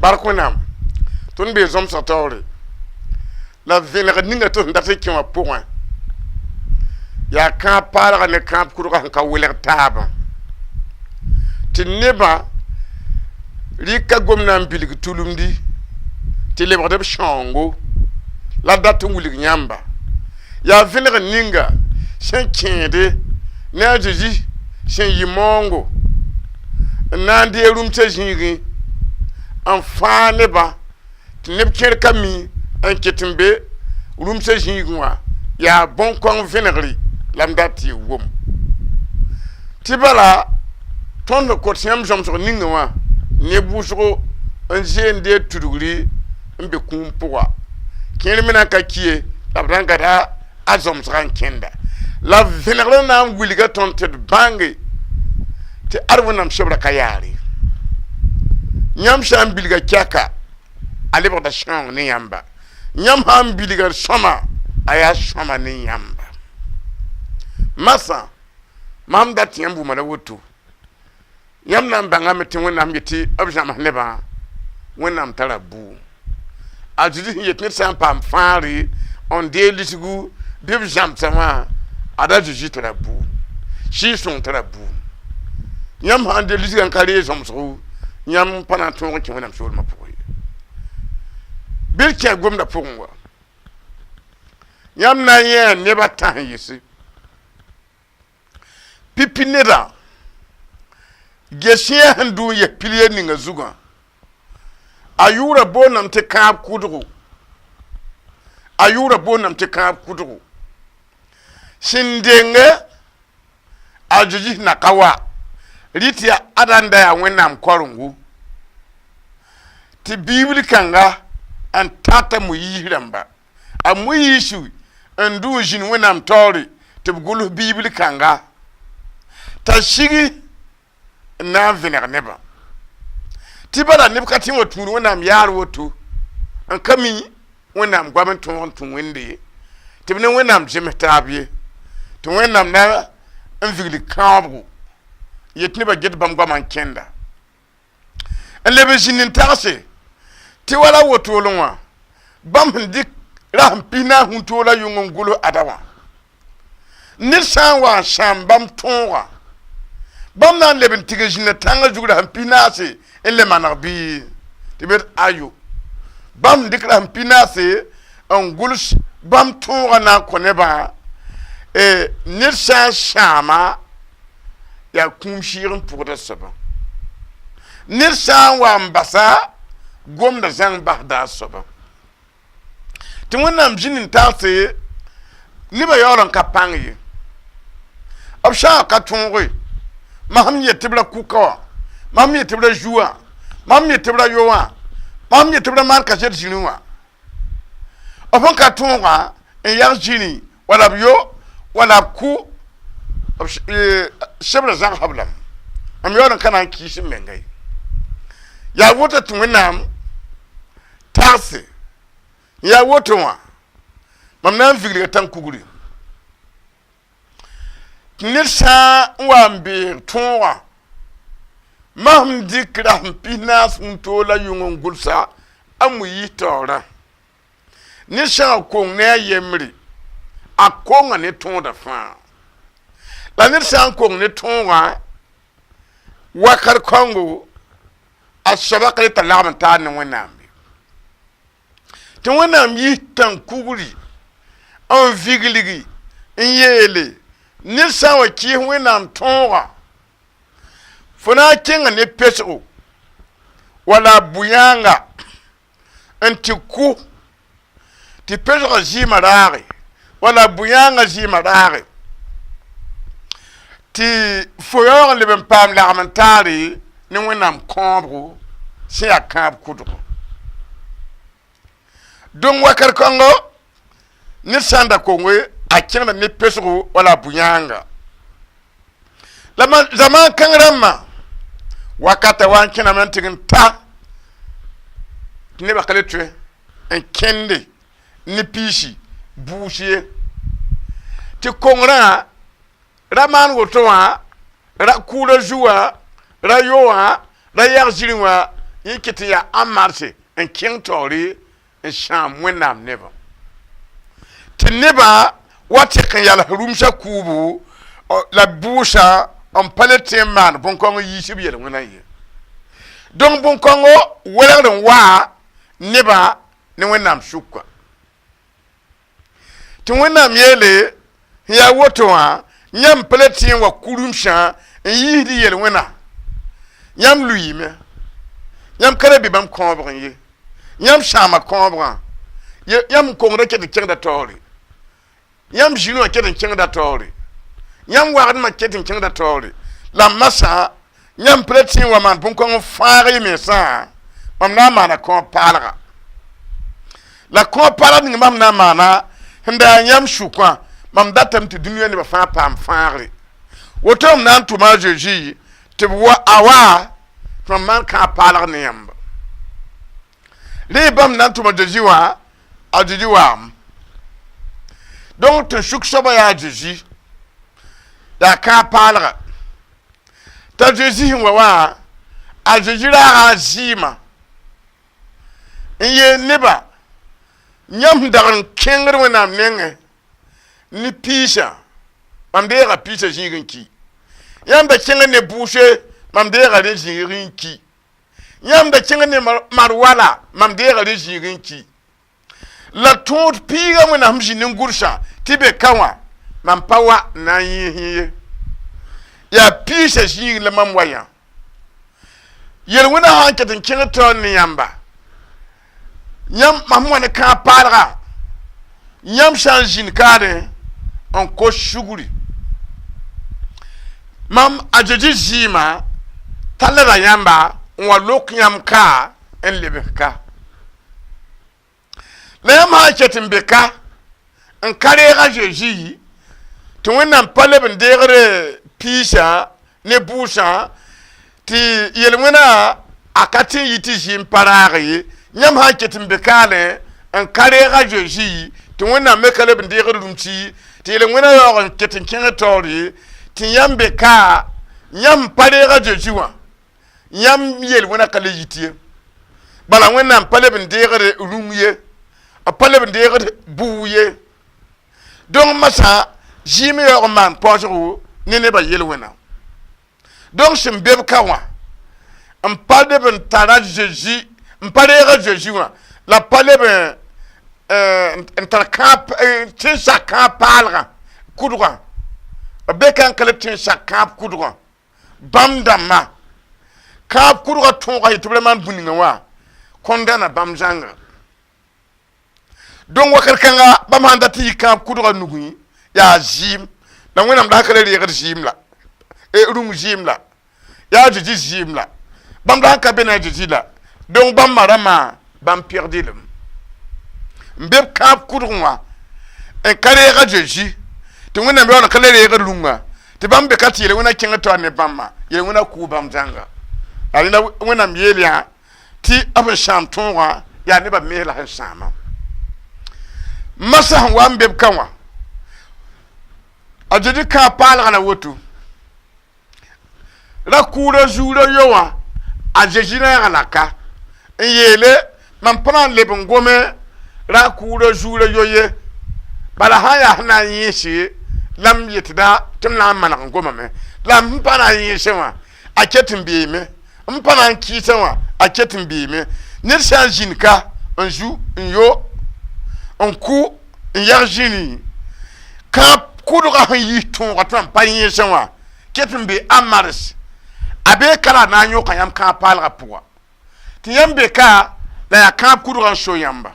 Bark Wẽnnaam tõnd bee zõmsg taoore la vẽneg ninga tɩ sẽn dat n kẽ wã pʋgẽ yaa kãab paalga ne kãab kʋdga sẽn ka welg taabã tɩ nebã rɩka gomdã n bilg tulemdi tɩ lebgd b sãoongo la dat n wilg yãmba yaa vẽneg ninga sẽn kẽede ne a Zezi sẽn yɩ maoongo n na n dee rũmsã zĩigẽ n fãag nebã tɩ neb kẽer ka mi n ket n be rũmsã zĩigẽ wã yaa bõn-kõng vẽnegre la m dat tɩ y wʋm tɩ bala tõnd sẽn kot yãmb zõmsg ninga wã neb wʋsgo n zeend dee tudgri n be kũum pʋga kẽer me na n ka ki ye la b na n gada a zõmsgã n kẽnda la vẽnegrã na n wilga tõnd tɩ d bãnge tɩ ad Wẽnnaam sebra ka yaare yãmb sã n bilga kɛka a lebgda sãoong ne yãmba yãmb sã n bilga sõma a yaa sõma ne yãmba masã mam dat tɩ yãmb wʋma la woto yãmb na n bãngame tɩ Wẽnnaam yetɩ b zãms nebã Wẽnnaam tara buu a Zezi sẽn yet ned sã n paam fãagre n dee lisgu bɩ b zãmsã wã ada Zezi tara buu Sɩɩg-sõng tara buu yãmb sã n de lisgã n ka reeg zõmsgo yãmb pa na n tõog n kẽ Wẽnnaam soolmã pʋgẽ ye bɩ d kẽ gomdã pʋgẽ wa yãmb na n yẽa nebã tã sẽn yese pipi nedã ges yẽ sẽn dʋ n yes pilier ninga zugã a yʋʋra boondame tɩ kãab kʋdgo a yʋʋra boondame tɩ kãab kʋdgo sẽn denge a Zezi na ka wa rɩ tɩ yaa ada n da yaa Wẽnnaam koarengo tɩ Biibl kãnga n tata Moyiis rãmba a Moyiis n dʋ n zĩnd Wẽnnaam taoore tɩ b gʋls Biibl kãnga t'a sigi n na n vẽneg nebã tɩ bala neb ka tẽ wa tũud Wẽnnaam yaar woto n ka mi Wẽnnaam goam n tõog n tũ Wẽnde tɩ b ne Wẽnnaam zems taab ye tɩ Wẽnnaam na n vigl kãabgo yet nebã get bãmb goamã n kẽnda n leb n zĩnd n tagse tɩ wala wotolẽ wã bãmb sẽn dɩk rasem pis-naas wĩntoog la yʋng n gʋls ada wã ned sã n wa n sãam bãmb tõoga bãmb na n leb n tig n zĩnda tãngã zug rasem pis-naase n le maneg bɩ tɩ b ayo bãmb sẽn dɩk rasem pis-naase n gʋls bãmb tõogã na n kõ nebã ned sã n sãama yaa kũum sɩɩg n pʋgda soabã ned sã n wa n basa gomda zãng basda a soabã tɩ Wẽnnaam zĩnd n tagse nebã yaool n ka pãng ye b sã n ka tõoge masem yet tɩ b ra kuka wã masem yet tɩ b ra zu wã masem yet tɩ b ra yo wã masem yet tɩ b ra maan kaset zĩrĩ wã b sẽn ka tõoga n yag zĩrĩ wala b yo wala b kʋ sebra zãgsb lame m yaool n ka na n kɩɩs m menga ye yaa woto tɩ Wẽnnaam tagse yaa woto wã mam na n viglga tãn-kugri tɩ ned sã n wa n beeg tõogã masem dɩk rasem pis-naas wĩntoog la yʋng n gʋlsa a Moyiis taoorã ned sã n kong ne a yembre a konga ne tõoda fãa la ned sã n kong ne tõogã wakat kõngo a soaba ka le t'a lagm n taar ne Wẽnnaam ye tɩ Wẽnnaam yis tãn-kugri n viglgi n yeele ned sã n wa kɩɩs Wẽnnaam tõogã fo na n kẽnga ne pesgo wala bʋ-yãanga n tɩ kʋ tɩ pesgã zɩɩmã raage wala bʋ-yãangã zɩɩmã raage Tɩ fo yaoog n leb n paam lagm n taare ne Wẽnnaam kõobgo sẽn yaa kãab kʋdgo. Donc wakat kãngo ned sã n da konge, a kẽngda ne pesgo wala a bu-yãanga. La zamaan kãng rãmbã wakata wa n kẽname n tɩg n ta tɩ nebã ka le tõe n kẽnde ne piisi bʋʋs ye, tɩ kongrã ra maan woto wã, ra kʋʋra zu wã, ra yo wã, ra yag zĩri wã, yẽ ket n yaa ãn marse n kẽng taoore n sãam Wẽnnaam nebã, tɩ nebã wa tɩk n yals rũmsã kʋʋbo la bʋʋsã n pa le tẽ n maan bõn-kõng yiis b yel-wẽna ye. Donc bõn-kõngo welgd n waa nebã ne Wẽnnaam sʋka, tɩ Wẽnnaam yeele n yaa woto wã, yãmb pa le tẽ n wa ku-rũmsã n yiisd yel-wẽna. Yãmb lʋɩɩme, yãmb ka le be bãmb kõobg ye, yãmb sãama kõobgã, yãmb kongrã ket n kẽngda taoore, yãmb zĩrĩ wã ket n kẽngda taoore, yãmb wagdmã ket n kẽngda taoore. La masã yãmb pa le tẽ n wa maan bõn-kõng n fãag y mensã. Mam na n maana kõob paalga, la kõob paalg ning mam na n maana sẽn da yaa yãmb sʋkã. Mam datame tɩ dũniyã nebã fãa paam fãagre. Woto m na n tʋma a Zeezi tɩ b wa a wa tɩ mam maan kãab paalg ne yãmba. Rẽ bãmb na n tʋma Zeezi wã, a Zeezi waam. Donc tɩ sʋk soabã yaa Zeezi, yaa kãab paalga. T'a Zeezi sẽn wa wã, a Zeezi raaga a zɩɩmã n yeel nebã: yãmb sẽn dag n kẽngd Wẽnnaam nengẽ ne piisã, mam deega piisã zĩig n ki. Yãmb da kẽngd ne bʋʋse, mam deega rẽ zĩig n ki. Yãmb da kẽngd ne mar wala, mam deega rẽ zĩig n ki. La tõod piiga Wẽnnaam sẽn zĩnd n gʋlsã tɩ be ka wã, mam pa wa n na n yẽes ye, yaa piisã zĩig la mam wa yã. Yel-wẽnã sã n ket n kẽngd taoor ne yãmba, yãmb mam wa ne kãab paalga, yãmb sã n zĩnd kaadẽ n kos sugri, mam a Zeezi zɩɩmã tallda yãmba n wa lok yãmb ka n lebs ka. La yãmb sã n ket n be ka n ka reeg a Zeezi, tɩ Wẽnnaam pa leb n deegd piisã ne bʋʋsã, tɩ yel-wẽnã a ka tɩ n yɩ tɩ zɩɩm pa raag ye, yãmb sã n ket n be kaalẽ n ka reeg a Zeezi, tɩ Wẽnnaam me ka leb n deegd rũmsi, tɩ yel-wẽnã yaoog n ket n kẽngd taoor ye, tɩ yãmb be ka, yãmb pa reeg a Zeezi wã, yãmb yel-wẽnã ka le yit ye. Bala Wẽnnaam pa leb n deegd rũm ye, b pa leb n deegd bʋʋ ye. Donc masã zɩɩm yaoog n maan paoosgo ne nebã yel-wẽna. Donc sẽn be b ka wã n pa leb n tara Zeezi, n pa reeg a Zeezi wã, la pa leb n tar kãab tɩ n sak kãab paalgã kʋdgã, b be ka n ka leb tɩ n sak kãab kʋdgã. Bãmb dãmbã kãab kʋdgã tõoga yetɩ b ra maan bũ-ninga wã kõn dãna bãmb zãnga. Donc wakat kãnga bãmb sãn dat tɩ yɩ kãab kʋdgã nugẽ, yaa zɩɩm la Wẽnnaam la ka le reegd zɩɩm la rũng zɩɩm la yaa Zeezi zɩɩm la bãmb la sãn ka be ne a Zeezi la. Donc bãmb ma rãmbã bãmb pegdɩlem n be b kãab kʋdgẽ wã n ka reeg a Zeezi, tɩ Wẽnnaam yaool n ka le reegd rũngã, tɩ bãmb be ka tɩ yel-wẽna kẽng taoor ne bãmba, yel-wẽna kʋʋ bãmb zãnga. La rẽnda Wẽnnaam yeel yaa tɩ b sẽn sãam tõogã yaa nebã mes la sẽn sãama. Masã sẽn wa n be b ka wã, a Zeezi kãab paalga la woto, ra kʋʋra zuurã yo wã, a Zeezi rãaga la ka n yeele: mam pa na n leb n gome ra kʋʋra zuurã yo ye. Bala sã n yaa sẽn na n yẽese la m yetda tɩ m na n maneg n gomame, la m pa na n yẽese wã, a ket n beeme, m pa na n kɩɩsã wã, a ket n beeme. Ned sã n zĩnd ka n zu n yo n kʋ n yag zĩri, kãab kʋdgã sẽn yis tõoga tɩ mam pa yẽesẽ wã ket n be a mars, a bee ka la a na n yõka yãmb kãab paalgã pʋga, tɩ yãmb be ka la yaa kãab kʋdgã n so yãmba.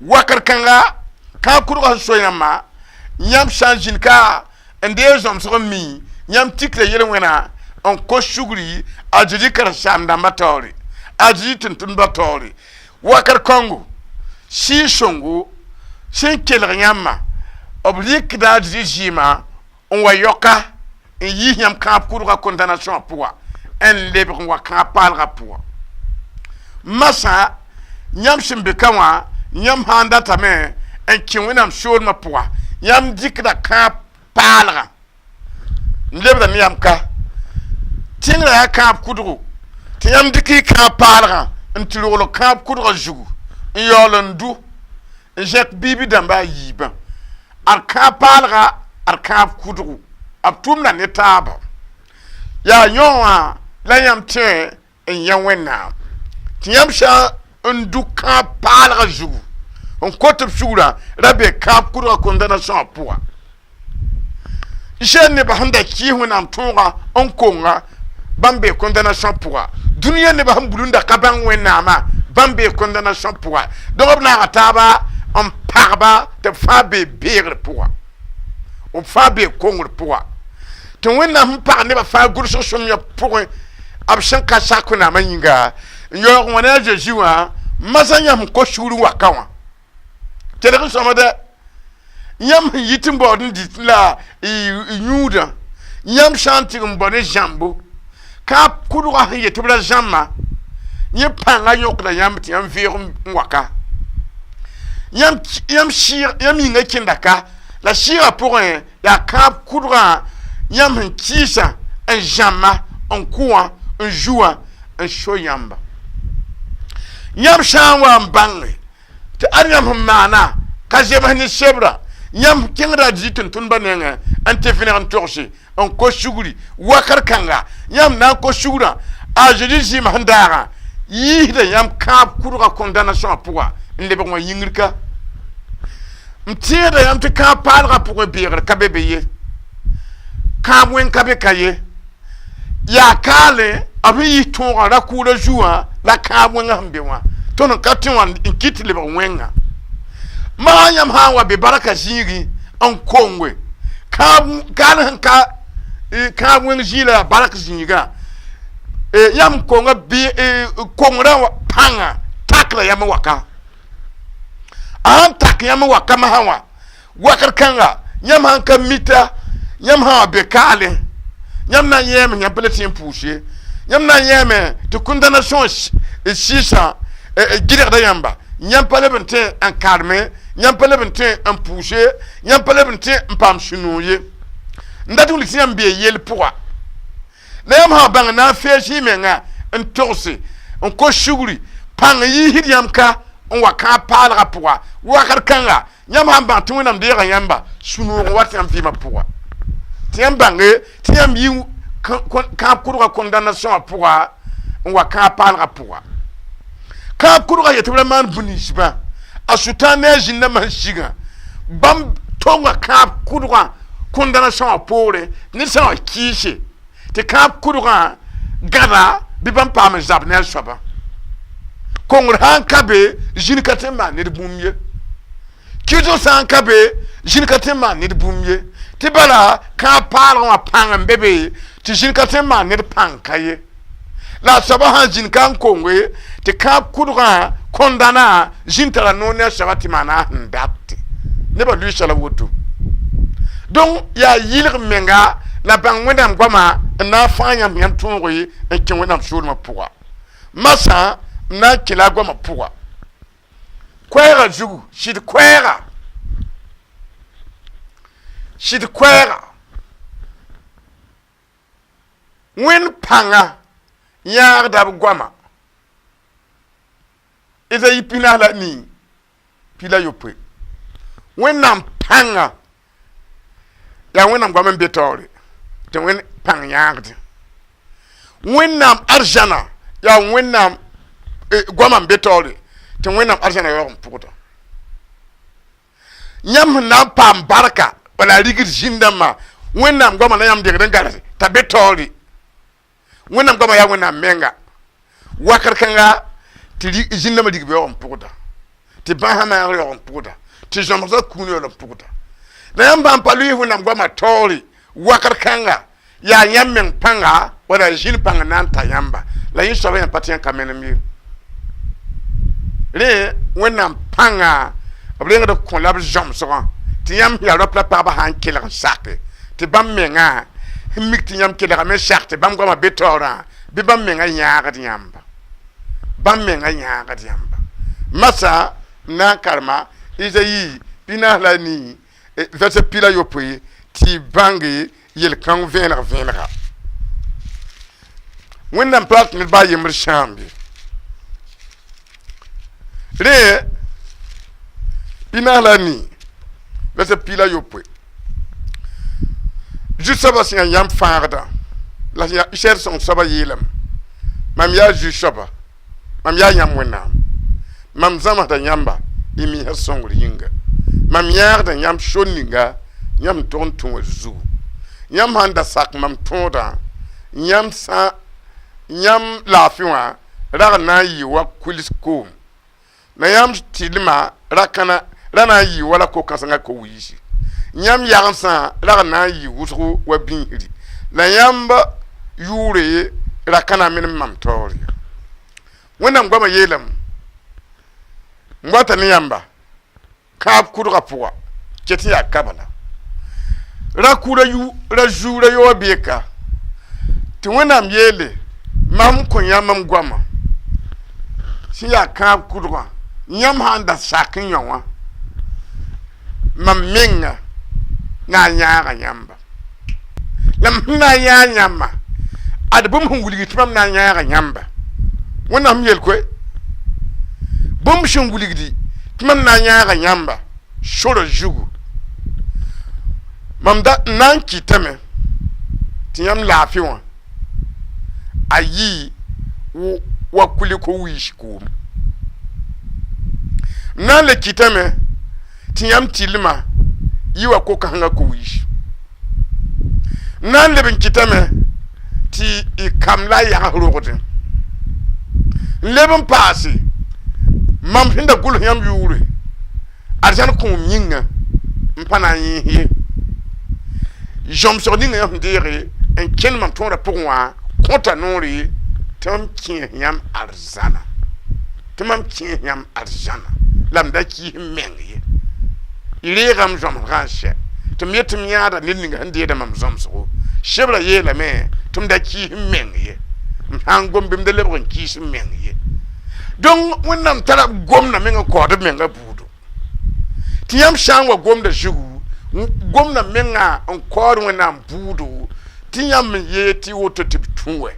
Wakat kãnga kãab kʋdgã sẽn so yãmba, yãmb sã n zĩnd ka N deeg zãmsg n mi yãmb tikra yel-wẽna n kos sugri a Zezi karen-saam-dãmbã taoore, a Zezi tʋm-tʋmdbã taoore. Wakat kãngo, Sɩɩg-sõngo sẽn kelg yãmbã, b rɩkda a Zezi zɩɩmã n wa yaoka n yiis yãmb kãab kʋdgã condamnation pʋga n lebg n wa kãab paalgã pʋga. Masã yãmb sẽn be ka wã, yãmb sã n datame n kẽ Wẽnnaam soolmã pʋga, yãmb dɩkda kãab paalgã n lebda ne yãmb ka. Tẽngrã yaa kãab kʋdgo, tɩ yãmb dɩk y kãab paalgã n tɩ rogl kãab kʋdgã zugu n yaool n dʋ n zẽk biibi dãmba a yiibã. Ad kãab paalga, ad kãab kʋdgo, b tʋmda ne taaba. Yaa yõ wã la yãmb tẽ n yã Wẽnnaam, tɩ yãmb sã n dʋ kãab paalgã zugu n kot b sugrã ra be kãab kʋdgã condamnation pʋga. Sẽn nebã sẽn da kɩɩs Wẽnnaam tõoga n konga, bãmb bee condamnation pʋga. Dũniyã nebã sẽn bulunda ka bãng Wẽnnaamã, bãmb bee condamnation pʋga. Donc b naaga taaba n pagba tɩ b fãa bee beegr pʋga, b fãa bee kongr pʋga, tɩ Wẽnnaam sẽn pag nebã fãa gʋlsg sõmyã pʋgẽ, b sẽn ka sak Wẽnnaamã yĩnga n yaoog wã ne a Zeezi wã. Masã yãmb sẽn kos sugr n wa ka wã, kelg n sõma dɛ. Yãmb sẽn yit n baood n dɩt la y yũudã, yãmb sã n tɩg n bao ne zãmbo, kãab kʋdgã sẽn yet tɩ b ra zãmma, yẽ pãnga yõkda yãmb tɩ yãmb veeg n wa ka. Yãmb yãmb yĩngã kẽnda ka la sɩɩgã pʋgẽ yaa kãab kʋdgã yãmb sẽn kɩɩsã n zãmma n kʋ wã n zu wã n so yãmba. Yãmb sã n wa n bãnge tɩ ad yãmb sẽn maana ka zems ne sebrã, yãmb kẽngda a Zezi tʋm-tʋmdbã nengẽ n tɩ vẽneg n togse n kos sugri. Wakat kãnga yãmb na n kos sugrã, a Zezi zɩɩmã sẽn daagã yiisda yãmb kãab kʋdgã condamnation pʋga n lebg wã yĩngr ka. M tẽeda yãmb tɩ kãab paalgã pʋgẽ beegr ka be be ye, kãab wẽng ka be ka ye. Yaa kaalẽ b sẽn yiis tõogã ra kʋʋra zu wã la kãab wẽngã sẽn be wã, tõnd n ka tẽ wã n kɩt tɩ lebg wẽnga. Maa yãmb sã n wa be barka zĩigẽ n konge kaal sẽn ka kãab wẽng zĩig la yaa bark zĩigã, yãmb konga kongrã pãnga takra yãmb waka. A sãn tak yãmb waka masã wã, wakat kãnga yãmb sãn ka mita, yãmb sã wa be kaalẽ, yãmb na n yẽeme yãmb pa le tẽ n pʋʋs ye. Yãmb na n yẽeme tɩ condamnation sɩɩsã gɩdgda yãmba. Yãmb pa leb n tẽ n karme, yãmb pa leb n tẽ n pʋʋse, yãmb pa leb n tẽ n paam sũ-noog ye. N dat wilg tɩ yãmb bee yell pʋga. La yãmb sã bãng na n fees y menga n togse n kos sugri, pãng n yiisd yãmb ka n wa kãab paalgã pʋga. Wakat kãnga yãmb sãn bãng tɩ Wẽnnaam deega yãmba, sũ-noog n wat yãmb vɩɩmã pʋga, tɩ yãmb bãnge tɩ yãmb yi kãab kʋdgã condamnation wã pʋga n wa kãab paalgã pʋga. Kãab kʋdgã yetɩ b ra maan bũ-ninsbã, a Sʋtãan ne a zĩndãmbã sẽn sigã, bãmb tonga kãab kʋdgã condamnation wã poore. Ned sã n wa kɩɩse tɩ kãab kʋdgã gãda bɩ bãmb paam n zab ne a soabã. Kongr sã n ka be, zĩn ka tõe n maan ned bũmb ye. Kɩsg sã n ka be, zĩn ka tõe n maan ned bũmb ye. Tɩ bala kãab paalgã wã pãng n be be tɩ zĩn ka tõe n maan ned pãng ka ye. La a soabã sã n zĩnd ka n konge tɩ kãab kʋdgã condamna, zĩn tara noor ne a soaba tɩ maana a sẽn date. Nebã lʋɩɩsa la woto. Donc yaa yɩlg menga la bãng Wẽnnaam goama n na n fãag yãmb yãmb tõog n kẽ Wẽnnaam soolmã pʋga. Masã n na n kẽ la a goamã pʋga. Koɛɛgã zugu, sɩd koɛɛga, sɩd koɛɛga, Wẽnd pãnga yãagda b goama. Ezayi 44. Wẽnnaam pãnga yaa Wẽnnaam goam n be taoore tɩ Wẽnd pãng yãagdẽ. Wẽnnaam arzãna yaa Wẽnnaam goamã n be taoore tɩ Wẽnnaam arzãna yaoog n pʋgda. Yãmb sẽn na n paam barka wala rigd zĩn-dãmbã, Wẽnnaam goamã la yãmb degd n gals t'a be taoore. Wẽnnaam goamã yaa Wẽnnaam menga. Wakat kãnga tɩ zĩn-dãmbã rig yaoog n pʋgda, tɩ bãasã maagr yaoog n pʋgda, tɩ zãmsdã kũun yaool n pʋgda. La yãmb bãmb pa lʋɩɩs Wẽnnaam goamã taoore. Wakr kãnga yaa yãmb meng pãnga wala zĩn pãng na n ta yãmba la yẽ soaba yãmb pa tɩ yã ka menem ye. Rẽ Wẽnnaam pãnga b rengd b kõ la b zãmsgã tɩ yãmb yaa rap la pagba sã n kelg n sake tɩ bãmb mengã n mik tɩ yãmb kelgame sak tɩ bãmb goamã be taoorã bɩ bãmb mengã yãagd yãmba, bãmb mengã yãagd yãmba. Masã n na n karema Izayi 44, verset 16, tɩ y bãnge yel-kãng vẽeneg vẽenega. Wẽnnaam pa tɩ ned baa yembr sãambe. Rẽ 44, verset 16. Zu-soabã sẽn yaa yãmb fãagdã la sẽn yaa Israɛl sõng soabã yeelame: mam yaa Zu-soaba, mam yaa yãmb Wẽnnaam. Mam zãmsda yãmba y miisã sõngr yĩnga. Mam yãagda yãmb sor ninga yãmb tog n tũ wã zugu. Yãmb sãn da sak mam tõodã, yãmb sã yãmb laafɩ wã rag na n yɩ wa kuls koom, la yãmb tɩlmã rakãna ra na n yɩ wala ko-kãsengã ko-wiisi. Yãmb yagsã rag na n yɩ wʋsgo wa bĩisri, la yãmb yʋʋre rakãna men mam taoor ye. Wẽnnaam goamã yeelame: n wata ne yãmba kãab kʋdgã pʋga ket tɩ yaa kabala ra kura yu ra zuura yo beka tɩ Wẽnnaam yeele: mam kõ yãmb m goamã sẽn yaa kãab kʋdgã, yãmb sã n da sak n yõ wã, mam menga na n yãaga yãmba. La m sẽn na n yãag yãmba, ad bũmb sẽn wilg tɩ mam na n yãaga yãmba, Wẽnnaam yel koe, bũmb sẽn wilgdi tɩ mam na n yãaga yãmba sora zugu, mam da n na n kɩtame tɩ yãmb laafɩ wã a yɩ wa kuli ko-wiis koom. N na n le kɩtame tɩ yãmb tɩlmã yɩ wa ko-kãsengã ko-wiis. N na n leb n kɩtame tɩ y kam la a yags rogdẽ. N leb n paase mam sẽn da gʋls yãmb yʋʋre arzãn kõom yĩnga n pa na n yẽes ye. Zãmsg ninga yã sẽn deege n kẽnd mam tõodã pʋgẽ wã kõta noore tɩ mam kẽes yãmb arzãna, tɩ mam kẽes yãmb arzãna la m da kɩɩs m meng ye. Y reegame zãmsgã n sɛ tɩ m yet tɩ m yãada ned ninga sẽn deeda mam zãmsgo. Sebra yeelame tɩ m da kɩɩs m meng ye. M sã n gom bɩ m da lebg n kɩɩs m meng ye. Donc Wẽnnaam tara gomdã meng n kaood b menga buudo tɩ yãmb sã n wa gomda zugu, gomdã mengã n kaood Wẽnnaam buudo tɩ yãmb n yee tɩ woto tɩ b tũ wɛ.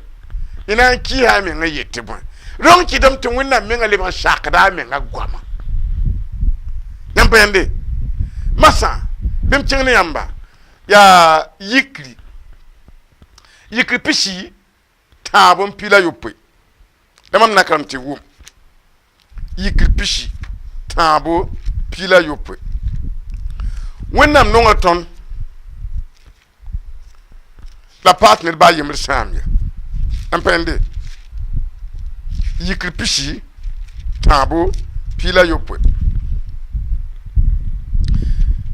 Y na n kɩɩsa a mengã yet tɩ bõe? Rõng kɩtame tɩ Wẽnnaam mengã lebg n sakda a menga goama. Yãmb pa yãnde masã bɩ m kẽng ne yãmba yaa yikri yikr 43. La mam na karem tɩ wʋm yikr 43. Wẽnnaam nonga tõnd la paas ned baa yembr sãam ye. N pa yẽnde yikr 43.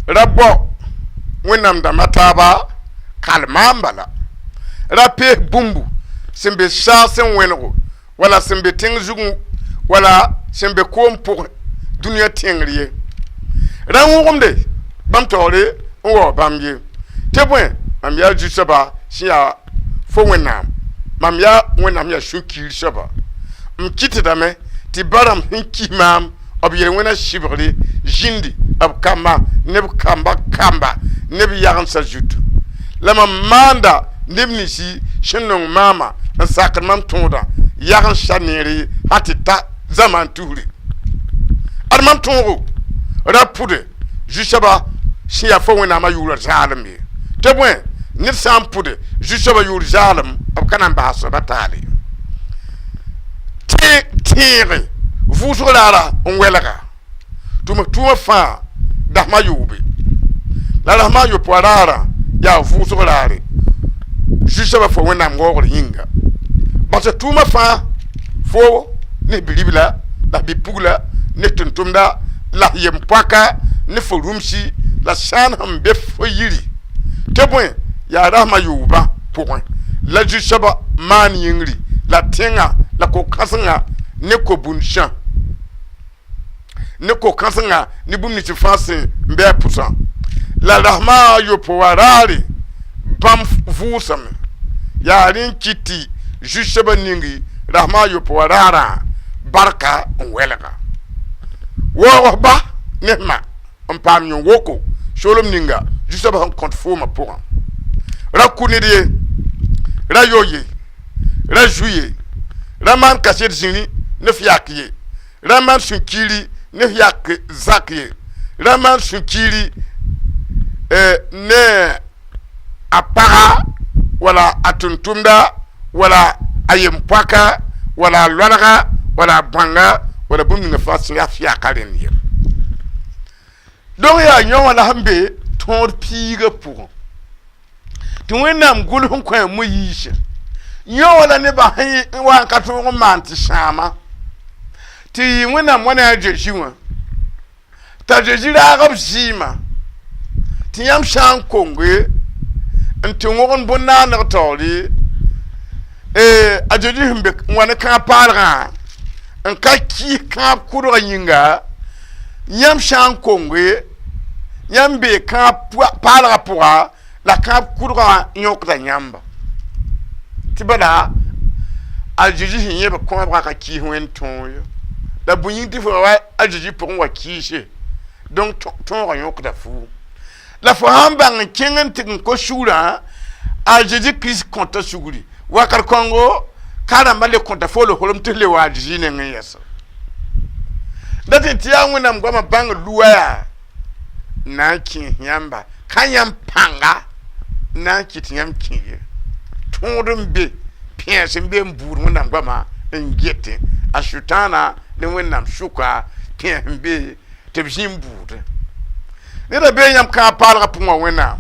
Ra bao Wẽnnaam dãmba taaba kalmaam bala, ra pees bũmbu sẽn be saag sẽn wẽnego wala sẽn be tẽng zugẽ wala sẽn be koom pʋgẽ dũniyã tẽngr ye. Ra wõgemde bãmb taoore n wao bãmb ye. Tɩ bõe, mam yaa Zu-soaba sẽn yaa fo Wẽnnaam, mam yaa Wẽnnaam yaa sũ-kiir soaba. M kɩtdame tɩ ba-rãmb sẽn kis maam b yel-wẽna sɩbgre zĩndi b kamba ne b kamba kamba ne b yagemsã zutu. La mam maanda neb ninsi sẽn nong maama n sakd mam tõodã yag n sa neere sã tɩ ta zamaan tusre. Ad mam tõogo ra pʋde Zu-soabã sẽn yaa fo Wẽnnaamã yʋʋrã zaalem ye. Tɩ bõe, ned sã n pʋde Zu-soabã yʋʋr zaalem, b ka na n bas soaba taale. Tẽege vʋʋsg raara n wɛlga tʋm tʋʋmã fãa dasma yoobe la rasma a yopoa raarã yaa vʋʋsg raare Zu-soabã fo Wẽnnaam waoogr yĩnga. Bas tʋʋmã fãa fo ne bi-ribla la bi-pugla ne tʋm-tʋmda la yem-pɔka ne fo rũmsi la sãan sẽn be fo yiri. Tɩ bõe, Yaa rasmã yoobã pʋgẽ la zu-soabã maan yĩngri la tẽngã la ko-kãsenga ne ko-bũnsã ne ko-kãsenga ne bũmb nins fãa sẽn bɩ a pʋsã la rasmã yopoe wa raare bãmb vʋʋsame. Yaa rẽ n kɩt tɩ zu-soabã ningi rasmã yopoe wa raarã barka n wɛlga waoog ba ne ma n paam yõ-woko soolem ninga zu-soabã sẽn kõt foomã pʋgã. Ra kʋ ned ye, ra yo ye, ra zu ye, ra maan kaset zĩri ne f yak ye, ra maan sũ-kiiri ne f yak zak ye, ra maan sũ-kiiri ne a paga wala a tʋm-tʋmda wala a yem-poaka wala a loalga wala a bõanga wala bũmb ninga fãa sẽn yaa f yaka rẽnd ye. Donc yaa yõ wã la sẽn be tõod piigã pʋgẽ tɩ Wẽnnaam gʋls n kõ a Moyiisã. Yõ wã la nebã sẽn wa n ka tõog n maan tɩ sãama tɩ yɩ Wẽnnaam wa ne a Zezi wã t'a Zezi raag b zɩɩmã tɩ yãmb sã n konge n tɩ wõgend bõn-naaneg taoore. A Zezi sẽn be n wa ne kãab paalgã n ka kɩɩs kãab kʋdgã yĩnga, yãmb sã n konge, yãmb bee kãab paalgã pʋga la kãab kʋdgã yõkda yãmba. Tɩ bala a Zezi sẽn yẽb kõabgã ka kɩɩs Wẽnd tõog ye la bõe yĩng tɩ fo wa a Zezi pʋgẽ wa kɩɩse. Donc tõogã yõkda fuu la fo sãn bãng n kẽng n tɩg n kos sugrã, a Zezi Kirist kõta sugri wakat kõngo ka rãmbã le kõta fo le holem tɩ f le wa a Zezi nengẽ yɛsa. Dat tɩ yaa Wẽnnaam goamã bãng luwa yaa na n kẽes yãmba ka yãmb pãnga na n kɩt yãmb kẽ ye. Tõod n be pẽes n be n buud Wẽnnaam goamã n getẽ a Sʋtãana ne Wẽnnaam sʋka pẽes n be tɩ b zĩ n buudẽ. Neda bee yãmb kãab paalgã pʋgẽ wã Wẽnnaam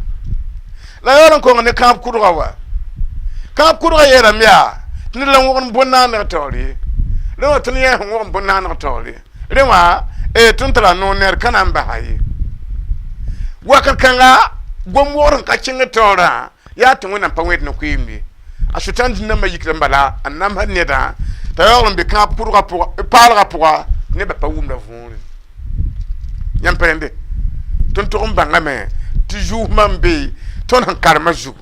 la yaool n kong ne kãab kʋdga wa. Kãab kʋdga yeelame yaa tɩ ned la wõgend bõn-naaneg taoor ye. Rẽ wã tõnd yẽ sẽn wõgend bõn-naaneg taoor ye, rẽ wã tõnd tara noor neer ka na n basa ye. Wakat kãnga gom wogr n ka kẽng taoorã yaa tɩ Wẽnnaam pa wẽd ne koeemd ye. A Sʋtãan dĩndãmbã yikra n bala n namsd nedã t'a yaool n be kãab kʋdgã pʋga paalgã pʋga nebã pa wʋmda võore. Yãmb pa yẽnde tõnd tog n bãngame tɩ zuusmã n be tõnd sẽn karemã zugu.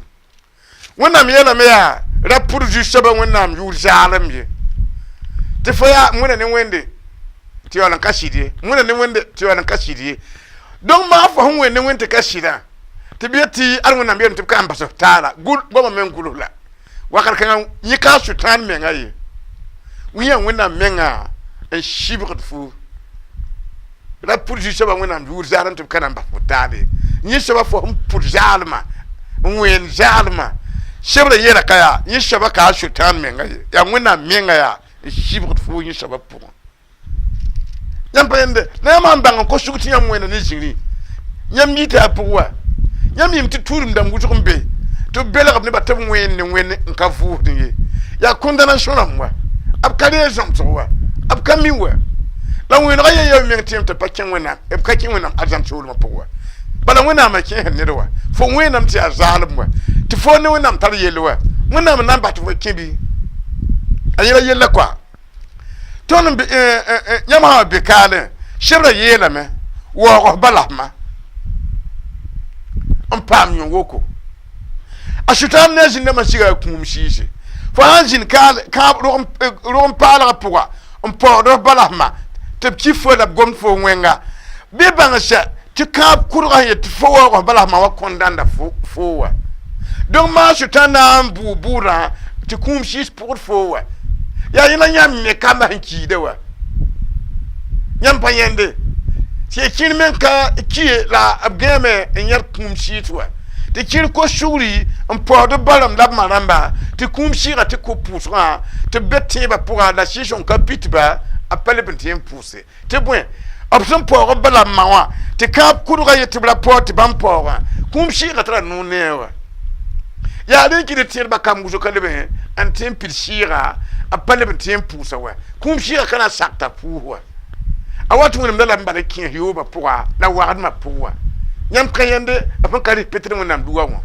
Wẽnnaam yeelame yaa ra pʋd zu-soabã Wẽnnaam yʋʋr zaalem ye tɩ fo yaa wẽnna ne Wẽnde tɩ yaool n ka sɩd ye, wẽnna ne Wẽnde tɩ yaool n ka sɩd ye. Donc maa fo sẽn wẽnd ne Wẽnd tɩ ka sɩdã tɩ b yet tɩ ad Wẽnnaam yeelame tɩ b ka n bas f taala gʋl goamã meng gʋls la wakat kãngã yẽ ka a Sʋtãan menga ye, yã Wẽnnaam menga n sɩbgd fu ra pʋd zu-soabã Wẽnnaam yʋʋr zaalem tɩ b ka na n bas fo taale. Yẽ soaba fo sẽn pʋd zaalmã n wẽend zaalmã sebrã yeela ka yaa yẽ soaba ka a Sʋtãan menga ye, yaa Wẽnnaam menga yaa n sɩbgd fo yẽ soabã pʋgẽ. Yãmb pa yẽnde la yãmb sãn bãng n kos sug tɩ yãmb wẽnda ne zĩri yãmb yita a pʋg wa yãmb yĩm tɩ tuudem dãmb wʋsg n be tɩ b belgb nebã tɩ b wẽnd ne Wẽnd n ka vʋʋsd ye. Yaa condamnation rãmb wa b ka reeg zãmsg wa b ka mi wa la wẽnegã yen ya meng tɩ yãmb tɩ pa kẽ Wẽnnaam b ka kẽ Wẽnnaam arzãn soolmã pʋg wa. Bala Wẽnnaamã kẽesd ned wa fo wẽenam tɩ yaa zaalem wa tɩ fo ne Wẽnnaam tar yell wa Wẽnnaam n na n bas tɩ fo kẽ bɩ a yẽla yella koa. Tõnd yãmb sã be kaalẽ sebrã yeelame waoog f balasmã n paam yõ-woko. A Sʋtãan ne a zĩndãmbã siga a kũum sɩɩse fo sãn zĩnd kãab rog n paalgã pʋga n paood f balasmã tɩ b kɩ fo la b gomd fo wẽnga bɩ bãng sɛ tɩ kãab kʋdgã sẽn yet tɩ fo waoog f balasmã wa kõndãnda fo wa. Donc maa Sʋtãan na n bʋʋ bʋʋdã tɩ kũum sɩɩs pʋgd fo wa yaa yẽla yãmb me kambã sẽn kiida wa. Yãmb pa yẽnde tɩ ya kẽer meng ka ki la b gãame n yãd kũum sɩɩs wa tɩ kẽer kos sugri n paood b barame la b ma rãmba tɩ kũum sɩɩga tɩ kʋ pʋʋsgã tɩ b be tẽebã pʋga la sɩɩs n ka pitba a pa leb n tɩ n pʋʋse tɩ bõe b sẽn paoog b bala ma wã tɩ kãab kʋdgã ye tɩ b ra paood tɩ bãmb paoogã kũum sɩɩgã tɩ ra noor ne a wa. Yaa rẽ kɩ tɩ tẽedbã kamb wʋsg ka leb n tɩ n pid sɩɩga b pa leb n tɩ n pʋʋsa wa kũum sɩɩgã ka na n sakta pʋʋs wa a wat wẽnem la la n bala kẽes yoobã pʋga la wagdmã pʋg wa. Yãmb ka yẽnde b sẽn ka rɩs petr Wẽnnaam duga wã.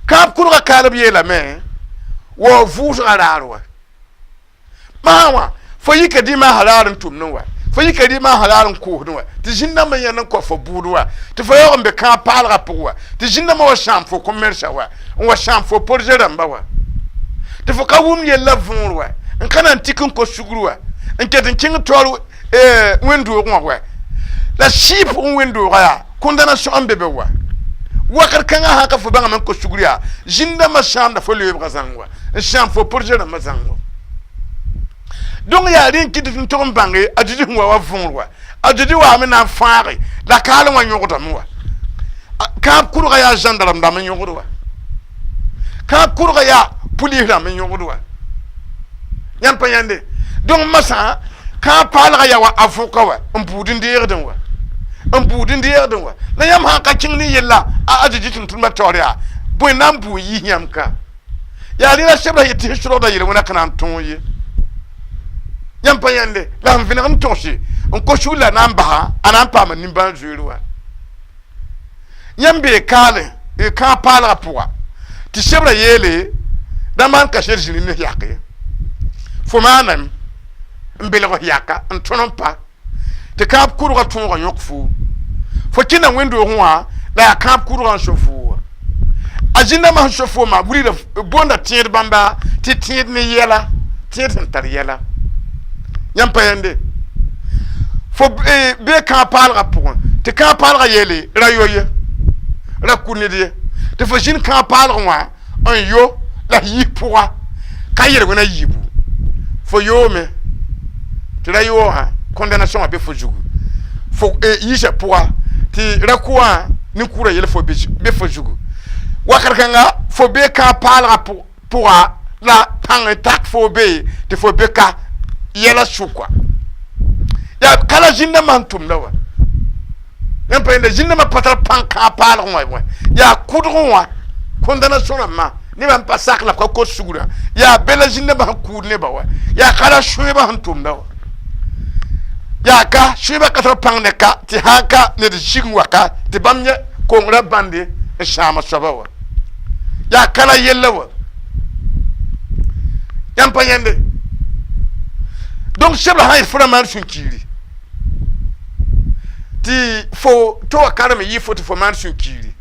Kãab kʋdga kaalb yeelame wa vʋʋsga raar wa maa wã fo yika dĩmã raar n tʋmdẽ wa, fo yika dĩmã raar n koosdẽ wa, tɩ zĩn-dãmbã yãnd n kao fo bʋʋd wa, tɩ fo yaoog n be kãab paalgã pʋg wa, tɩ zĩn-dãmbã wa sãam fo commerce wa, n wa sãam fo projet rãmba wa, tɩ fo ka wʋmd yella võor wa, n ka na n tik n kos sugr wa, n ket n kẽng taoor wẽnd-doogẽ wã wa, la sɩɩ pʋgẽ wẽnd-doogã yaa condamnation n be be wa. Wakat kãngã sã ka fo bãngame n kos sugr yaa zĩn-dãmbã sãamda fo leoobgã zãng wa, n sãam fo projet rãmbã zãng wa. Donc yaa rẽ n kɩt tɩ n tog n bãnge a Zeezi sẽn wa wa võor wa, a Zeezi waame na n fãage la kaalẽ wã yõgdame wa. Kãab kʋrga yaa gendarme rãmb n yõgd wa, kãab kʋrga yaa police rãmb n yõgd wa. Yãmb pa yãnde. Donc masã kãab paalga yaa wa a vʋka wa n buud n deegdẽ wa, n buud n deegdẽ wa. La yãmb sã n ka kẽng ne yella a Zeezi tʋm-tʋmdbã taoor yaa bõe na n buu yiis yãmb ka? Yaa rẽ la sebra yetɩ sẽn sʋrgda yel-wẽna ka na n tõog ye. Yãmb pa yãnde. La sẽn vẽneg n togse n kos sugr la na n basa a na n paama nimbãan-zoeer wa. Yãmb bee kaalẽ kãab paalgã pʋga tɩ sebra yeele dãmba n ka sed zĩri ne yak ye, fo maaname n belg yaka n tõd n pa tɩ kãab kʋrgã tõogã yõk foo, fo kẽnda wẽnd-doogẽ wã la yaa kãab kʋrgã n so foo wa. A zĩn-dãmbã sẽn so foomã wilgda boonda tẽed bãmba tɩ tẽed ne yɛla, tẽed sẽn tar yɛla. Yãmb pa yãnde. Fo bee kãab paalgã pʋgẽ tɩ kãab paalgã yeele ra yo ye, ra ku ned ye, tɩ fo zĩnd kãab paalgẽ wã n yo la yis pʋga ka yel-wẽna yiibu, fo yoome tɩ ra yoogã condamnation wã be fo zugu, fo yiisã pʋga tɩ ra kʋ wã nin-kʋʋrã yel fo be fo zugu. Wakat kãnga fo be kãab paalgã pʋga la pãng n tak fo be tɩ fo be ka yɛla sʋka yaa ka la zĩn-dãmbã sẽn tʋmda wa. Yãmb pa yẽnda zĩn-dãmbã pa tar pãng kãab paalgẽ wã, yaa kʋdgẽ wã condamnation rãmbã nebã n pa sak la b ka kos sugrã, yaa be la zĩn-dãmbã sẽn kʋʋd nebã wa, yaa ka la sõebã sẽn tʋmda wa, yaa ka sõebã ka tar pãng ne ka tɩ sã n ka ned zig n wa ka tɩ bãmb yẽ kongrã bãnde n sãama soaba wa, yaa ka la yella wa. Yãmb pa yãnde. Donc sebra sã n yet fo ra maan sũ-kiiri tɩ fo tɩ wa karem yɩ fo tɩ fo maan sũ-kiiri,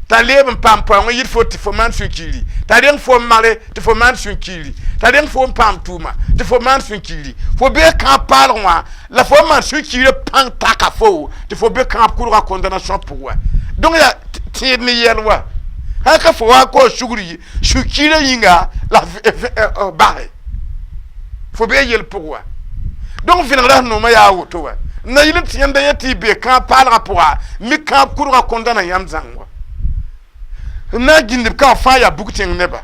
t'a leeb n paam paoong yit fo tɩ fo maan sũ-kiiri, t'a reng fo n mare tɩ fo maan sũ-kiiri, t'a reng fo n paam tʋʋma tɩ fo maan sũ-kiiri, fo bee kãab paalg wã la fo n maan sũ-kiirã pãng taka fo tɩ fo be kãab kʋrgã condamnation pʋg wa. Donc yaa tẽed ne yɛl wa sã ka fo wa kaoor sugri sũ-kiirã yĩnga la base fo bee yel pʋg wa. Donc vẽnegrã sẽn noomã yaa a woto wa. Na yɩl n tɩ yãmb da yẽ tɩ y bee kãab paalgã pʋga mi kãab kʋrgã condamna yãmb zãng wa. N na n gĩndb kã fãa yaa bug tẽng neba,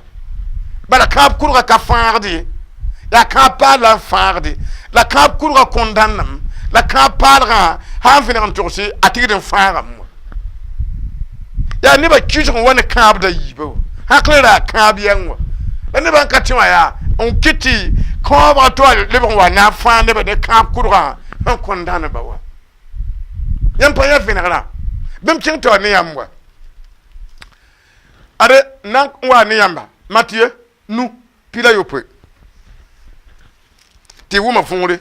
bala kãab kʋrgã ka fãagde, yaa kãab paal la n fãagde, la kãab kʋrgã condamname la kãab paalgã sã n vẽneg n togse a tigd n fãagame wa. Yaa nebã kɩsg n wa ne kãabda yiibã wa, hãkl ra kãab yɛng wa, la nebã n ka tẽ wã yaa n kɩt tɩ kãobgã tɩ wa lebg n wa na n fãag nebã ne kãab kʋrgã sẽn condamneba wa. Yãmb pa yã vẽnegrã bɩ m kẽng tɩ wa ne yãmb wa. Ade na n wa ne yãmba Matiye nu 16 tɩ wʋma võore.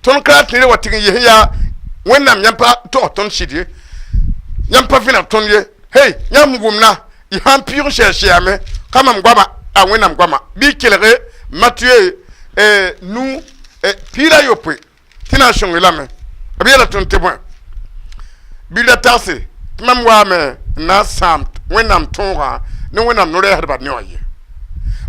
Tõnd ka tẽed wa tɩg n yes yaa Wẽnnaam yãmb pa togs tõnd sɩd ye, yãmb pa vẽneg tõnd ye. Hey, yãmb wʋmna y sã n pɩʋʋg n sɛɛs sɛame ka mam goama a Wẽnnaam goama. Bɩ kelge Matiye nu 16 tɩ na n sõng lame. B yeela tõnd tɩ bõe bɩ ra tagse tɩ mam waame n na n sãam Wẽnnaam tõogã ne Wẽnnaam no-rɛɛsdbã ne wã ye.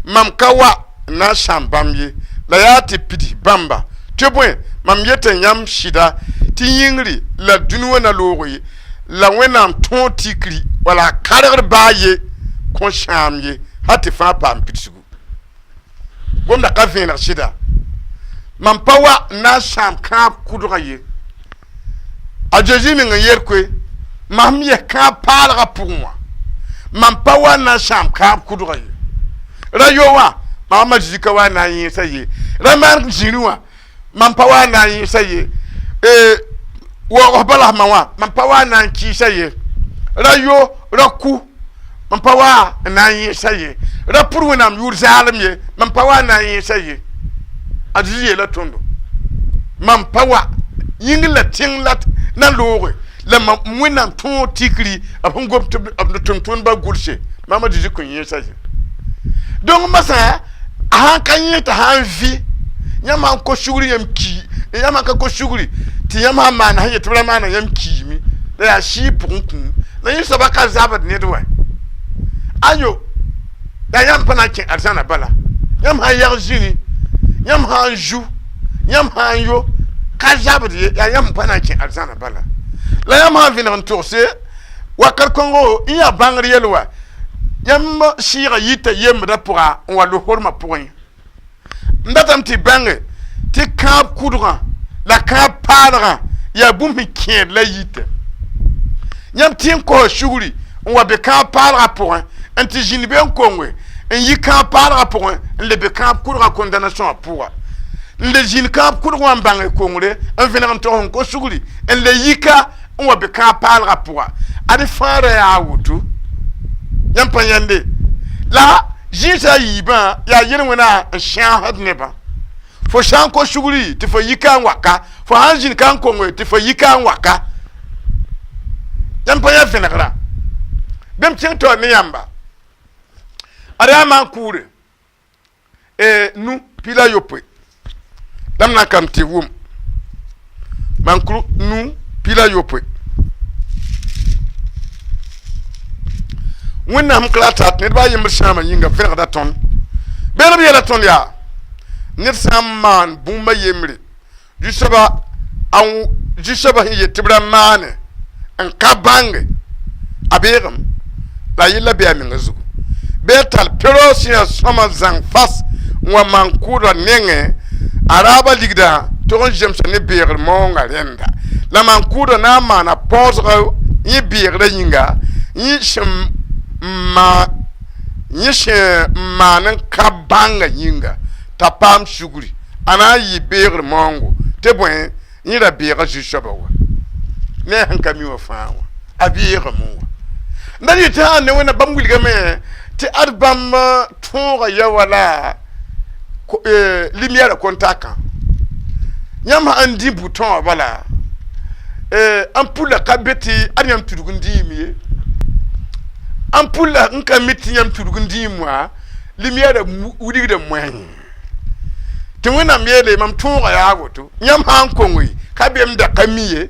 Mam ka wa n na n sãam bãmb ye, la yaa tɩ pids bãmba. Tɩ bõe mam yeta yãmb sɩda tɩ yĩngri la dũni wã na loog ye la Wẽnnaam tõog tikri wala a karegd baa ye kõ sãam ye hal tɩ fãa paam pidsgu. Gomda ka vẽeneg sɩda mam pa wa n na n sãam kãab kʋdgã ye. A Zeezi meng n yel koe mam yes kãab paalgã pʋgẽ wã mam pa wa n na n sãam kãab kʋdgã ye. Ra yo wã mam a Zeezi ka wa n na n yẽesa ye, ra maan zĩri wã mam pa wa n na n yẽesa ye, waoog balasmã wã mam pa wa n na n kɩɩsa ye, ra yo ra ku Mam pa wa n na n yẽesa ye. Ra pʋd Wẽnnaam yʋʋr zaalem ye, mam pa wa n na n yẽesa ye. A Zezi yeela tõndo: mam pa wa yĩngr la tẽng la na looge la mam Wẽnnaam tõog tikri b sẽn gom tɩ b tʋm-tʋmdbã gʋlse mam a Zezi kõn yẽesa ye. Donc masã a sãn ka yẽ t'a sã n vɩ, yãmb sãn kos sugri, yãmb ki, yãmb sãn ka kos sugri tɩ yãmb sãn maana sẽn yet tɩ b ra maana, yãmb kiime la yaa sɩɩg pʋgẽ kũum la yẽ soaba ka zabd ned wɛ. Ayo, yaa yãmb pa na n kẽ arzãna bala. Yãmb sãn yag zĩni, yãmb sãn zu, yãmb sãn yo ka zabd ye, yaa yãmb pa na n kẽ arzãna bala. La yãmb sãn vẽneg n togse wakat kõngo n yaa bãngr yɛl wa, yãmb sɩɩga yita yembdã pʋga n wa losormã pʋgẽ. N datame tɩ bãnge tɩ kãab kʋdgã la kãab paalgã yaa bũmb sẽn kẽed la yita. Yãmb tɩ n kosa sugri n wa be kãab paalgã pʋgẽ n tɩ zĩnd be n konge n yi kãab paalgã pʋgẽ n le be kãab kʋdgã condamnation pʋga, n le zĩnd kãab kʋdg wã n bãnge kongre n vẽneg n tog n kos sugri n le yika n wa be kãab paalgã pʋga. Ad fãa ra yaa woto, yãmb pa yãnde la zĩisa yiibã yaa yel-wẽna n sãasd nebã. Fo sã n kos sugri tɩ fo yika n waka, fo sãn zĩnd ka n konge tɩ fo yika n waka, yãmb pa yã vẽnegrã. Bẽmb kẽng taoor ne yãmba ad yaa maan kʋʋre nu pila yopoe la m na n kam tɩ wʋm maan-kʋr nu pila yopoe. Wẽnnaam ka la tat ned baa yembr sãamã yĩnga vẽnegda tõnd. Bẽen b yeela tõnd yaa ned sã n maan bũmb a yembre, zu-soabã sẽn yet tɩ b ra maane n ka bãnge a beegem la a yella bee a menga zugu, bɩ a tall pe-raoog sẽn yaa sõma zãng fas n wa maan kʋʋdã nengẽ, a raabã ligdã tog n zemsa ne beegr maoongã rẽnda. La maan kʋʋdã na n maana paoosga yẽ beegrã yĩnga, yẽ sẽn maan n ka bãngã yĩnga t'a paam sugri, a na n yɩ beegr maoongo tɩ bõe yẽ ra beega zu-soabã wa ne a sẽn ka mi wã fãa wã a beegame wã. La yetɩ sã n ne Wẽnnaam bãmb wilgame tɩ ad bãmb tõoga ya wala lumière contact. Yãmb sãn dĩ bouton wã bala, ampoule ka be tɩ ad yãmb tudg n dĩim ye. Ampoule n ka mi tɩ yãmb tudg n dĩim wã, lumière wilgda moẽ tɩ Wẽnnaam yeele mam tõoga yaa woto. Yãmb sã n konge ka bem da ka mi ye,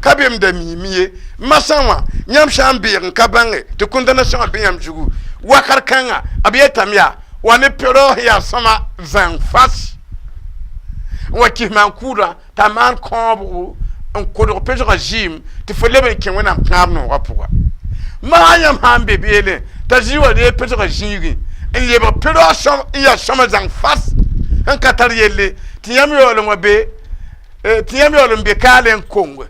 ka bem da miime ye. Masã wã yãmb sã n beeg n ka bãnge tɩ condamnation be yãmb zugu wakat kãnga, b yetame yaa wa ne pe-raoog yaa sõma zãng fas n wa kis maan kʋʋdã t'a maan kõobgo n kodg pesgã zɩɩm tɩ fo leb n kẽ Wẽnnaam kãab noogã pʋga. Maa yãmb sã n be beelẽ t'a zĩ wa reeg pesgã zĩigẽ n lebg pe-raoog n yaa sõma zãng fas n ka tar yelle tɩ yãmb yaool n wa be, tɩ yãmb yaool n be kaalẽ n konge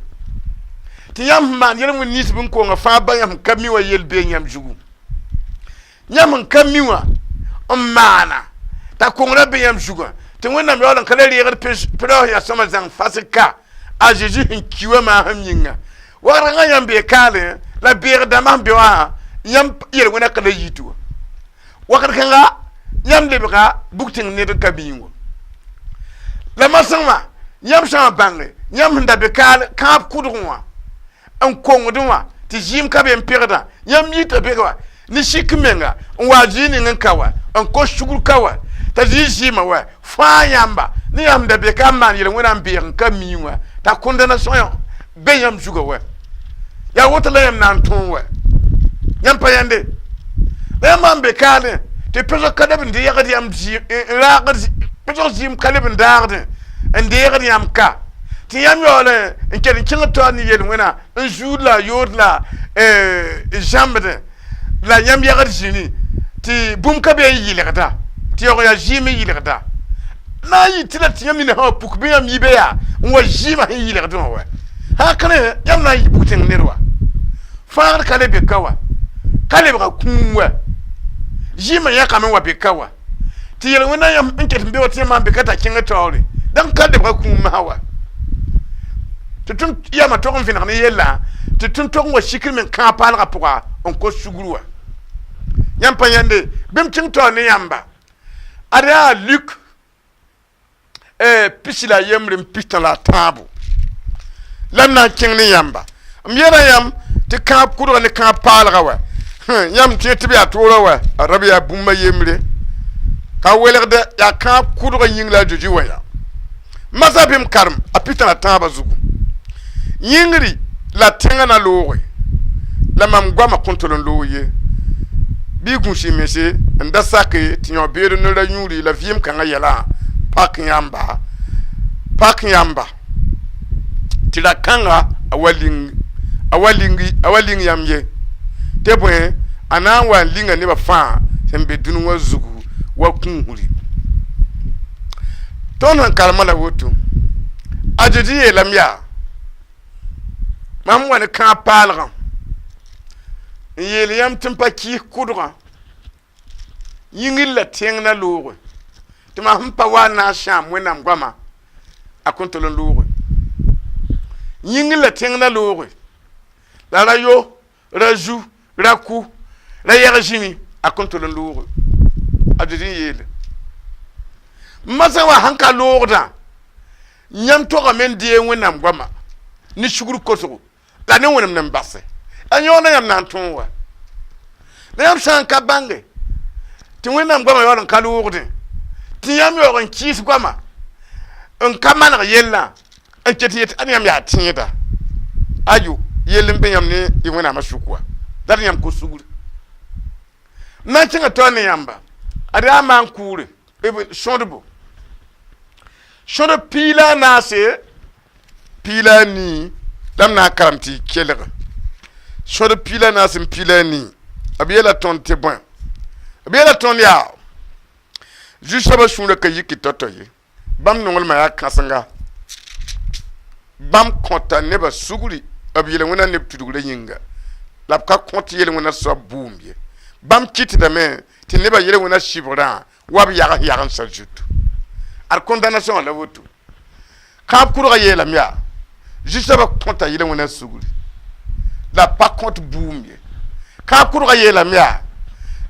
tɩ yãmb sẽn maan yel-wẽnd nins bɩ n konga fãa ba yãmb sẽn ka mi wã yel bee yãmb zugu. Yãmb sẽn ka mi wã n maana t'a kongrã be yãmb zugã tɩ Wẽnnaam yaool n ka le reegd pe-raoog yaa sõma zãng fas ka a Zeezi sẽn ki wã maasem yĩnga. Wagr kãngã yãmb bee kaalẽ la beeg dãmbã sẽn be wã yãmb yel-wẽnã ka la yit wa. Wakat kãnga yãmb lebga bug-tẽng ned n ka mi wã. La masã wã yãmb sã n bãnge yãmb sẽn da be kaal kãab kʋdgẽ wã n kongdẽ wã tɩ zɩɩm ka be n pegdã, yãmb yita be wa ne sik menga n wa zĩig ning n ka wa n kos sugr ka wa t'a zĩ zɩɩmã wa fãa yãmba ne yãmb da be ka n maan yel-wẽna n beeg n ka mi wã t'a condamnation be yãmb zugã wa. Yaa woto la yãmb na n tõog wa, yãmb pa yãnde. La yãmb sãn be kaalẽ tɩ pesg ka leb n deegd yãmb n raagd pesg zɩɩm ka leb n daagdẽ n deegd yãmb ka tɩ yãmb yaool n ket n kẽng taoor ne yel-wẽna n zuud la yood la zãmbdẽ la yãmb yagd zĩni tɩ bũmb ka be n yɩlgda tɩ yaoog yaa zɩɩm n yɩlgda na n yɩ tɩ la tɩ yãmb nina sã wa puk bɩ yãmb yi be yaa n wa zɩɩmã sẽn yɩlgdẽ wã wa sã kẽne yãmb na n yɩ bug-tẽng ned wa fãagd ka le be ka wa ka lebga kũum wa zɩɩmã yãkame n wa be ka wa tɩ yel-wẽnna yãmb n ket n be wa tɩ yãmb n be ka t'a kẽng taoore dãng ka lebga kũum masã wa. Tɩ tõnd yama tog n vẽneg ne yella tɩ tõnd tog n wa sikr me n kãab paalgã pʋga n kos sugr wa. Yãmb pa yãnde bɩ m kẽng taoor ne yãmba ad yaa Luk 13 la tãabo la m na n kẽng ne yãmba. M yeela yãmb tɩ kãab kʋdga ne kãab paalga wa yãmb tẽ tɩ b yaa toorã wa a rab yaa bũmba yembre ka welgdɛ yaa kãab kʋdga yĩng la a Zeezi wa yaa masã bɩ m karem a 13 zugu. Yĩngri la tẽngã na looge la mam goamã kõn tol n loog ye bɩ gũus y mense n da sake tɩ yão beed ne ra yũuri la vɩɩm kãngã yɛlã pak yãmba, pak yãmba tɩ ra kãnga a wa ling a wa ling a wa ling yãmb ye tɩ bõe a na n wa n linga nebã fãa sẽn be dũni wã zugu wa kũusri. Tõnd sẽn karemã la woto a Zezi yeelame yaa mam wa ne kãab paalgã n yeel yãmb tɩ m pa kɩɩs kʋdgã yĩngr la tẽng na looge tɩ mam sẽn pa wa n na n sãam Wẽnnaam goamã a kõn tol n looge. Yĩngr la tẽng na looge la ra yo ra zu ra ku ra yɛg zĩmi a kõn tol n looge. A Zezi n yeele masã wa sẽn ka loogdã yãmb togame n deeg Wẽnnaam goamã ne sugr kosgo la ne wẽnem n base a yõoda yãmb na n tõog wa la yãmb sã n ka bãnge tɩ Wẽnnaam goamã yaool n ka loogdẽ tɩ yãmb yaoog n kɩɩs goamã n ka maneg yellã n ket yet ad yãmb yaa tẽeda ayo yell n be yãmb ne y Wẽnnaamã sʋk wa la d yãmb kos sugri. M na n kẽngã taoor ne yãmba ad yaa maan kʋʋre sõdbo sõdb 14 14 la m na n karem tɩ y kelg sõdb 14 n 14. B yeela tõnd tɩ bõe? B yeela tõnd yaa zu-soabã sũurã ka yiki tao-tao ye. Bãmb nonglmã yaa kãsenga bãmb kõta nebã sugri b yel-wẽna neb tudgrã yĩnga la b ka kõt yel-wẽna soab bʋʋm ye. Bãmb kɩtdame tɩ nebã yel-wẽna sɩbgrã wa b yags yagensã zutu ad condamnation wã la woto. Kãab kʋdgã yeelame yaa zu-soabã kõta yel-wẽna sugri la pa kõt bʋʋm ye. Kãab kʋdgã yeelame yaa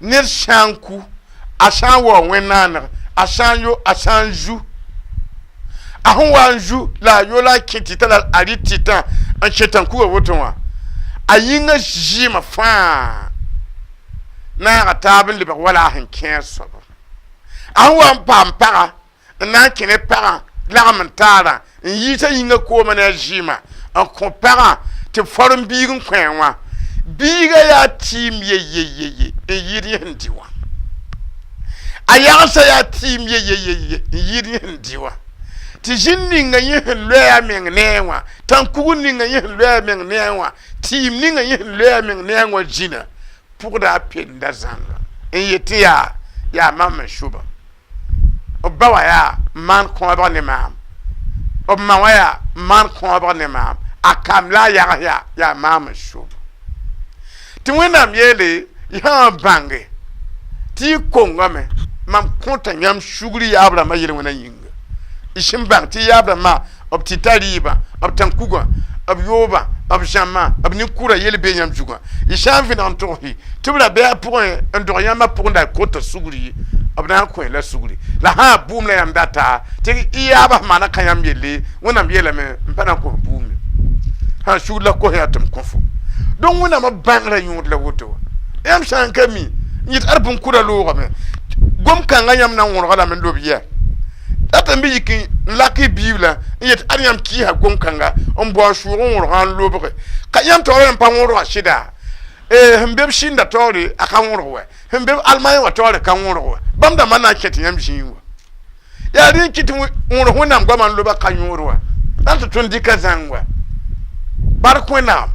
ned sã n ku a sã n wao wẽn-naaneg a sã n yo a sã n zu a sẽn wa n zu la a yo la a kẽ tɩta la a rɩ tɩtã n kẽ tãn-kuga woto wã a yĩngã zɩɩmã fãa naaga taab n lebg wala a sẽn kẽer soaba a sẽn wa n paam pagã n na n kẽ ne pagã lagm n taarã n yiisa yĩngã koomã ne a zɩɩmã n kõ pagã tɩ b forem biig n kõ wã biiga yaa tɩɩm ye-ye-ye n yɩɩd yẽ sẽn dɩ wã a yagsã yaa tɩɩm ye-ye-ye n yɩɩd yẽ sẽn dɩ wã tɩ zĩn ninga yẽ sẽn loɛɛ a meng ne a wã tãn-kugr ninga yẽ sẽn loɛɛ a meng ne a wã tɩɩm ninga yẽ sẽn loɛɛ a meng ne a wã zĩna pʋgda a penda zãnga n yet tɩ yaa yaa mam n sʋba b ba wã yaa n maan kõobg ne maam b ma wã yaa n maan kõobg ne maam a kam la a yags yaa yaa maam n sʋba tɩ Wẽnnaam yeele y sã n bãnge tɩ y kongame mam kõta yãmb sugri yaab rãmbã yel-wẽna yĩnga y sẽn bãng tɩ yaab rãmbã b tɩta rɩɩbã b tãn-kugã b yoobã b zãmbã b nin-kʋra yel bee yãmb zugã y sã n vẽneg n togsɩ tɩ b ra bɩ a pʋgẽ n dog yãmbã pʋgẽ la kota sugri b na n kõ la sugri la sã n bʋʋm la yãmb data tɩ y yaabã sẽn maana kã yãmb yelle Wẽnnaam yeelame n pa na n kos bʋʋm ye sã sugr la kos yaa tɩ m kõ fo. Donc Wẽnnaamã bãngrã yõod la woto wa yãmb sã n ka mi n yet ad bũn-kʋda loogame gom kãngã yãmb na n wõrga lame n lob yɛ data n bɩ yik n lak y biibla n yet ad yãmb kɩɩsa gom-kãnga n bao sʋʋg n wõrgã n lobge ka yãmb taoor n pa wõrga sɩda sẽn be b sɩnda taoore a ka wõrg wɛ sẽn be b Almaẽ wã taoore ka wõrg wɛ bãmb dãmbã na n kẽ tɩ yãmb zĩig wa yaa rẽ n kɩt wõrg Wẽnnaam goamã n loba ka yõod wa la tɩ tõnd dɩka zãng wa bark Wẽnnaam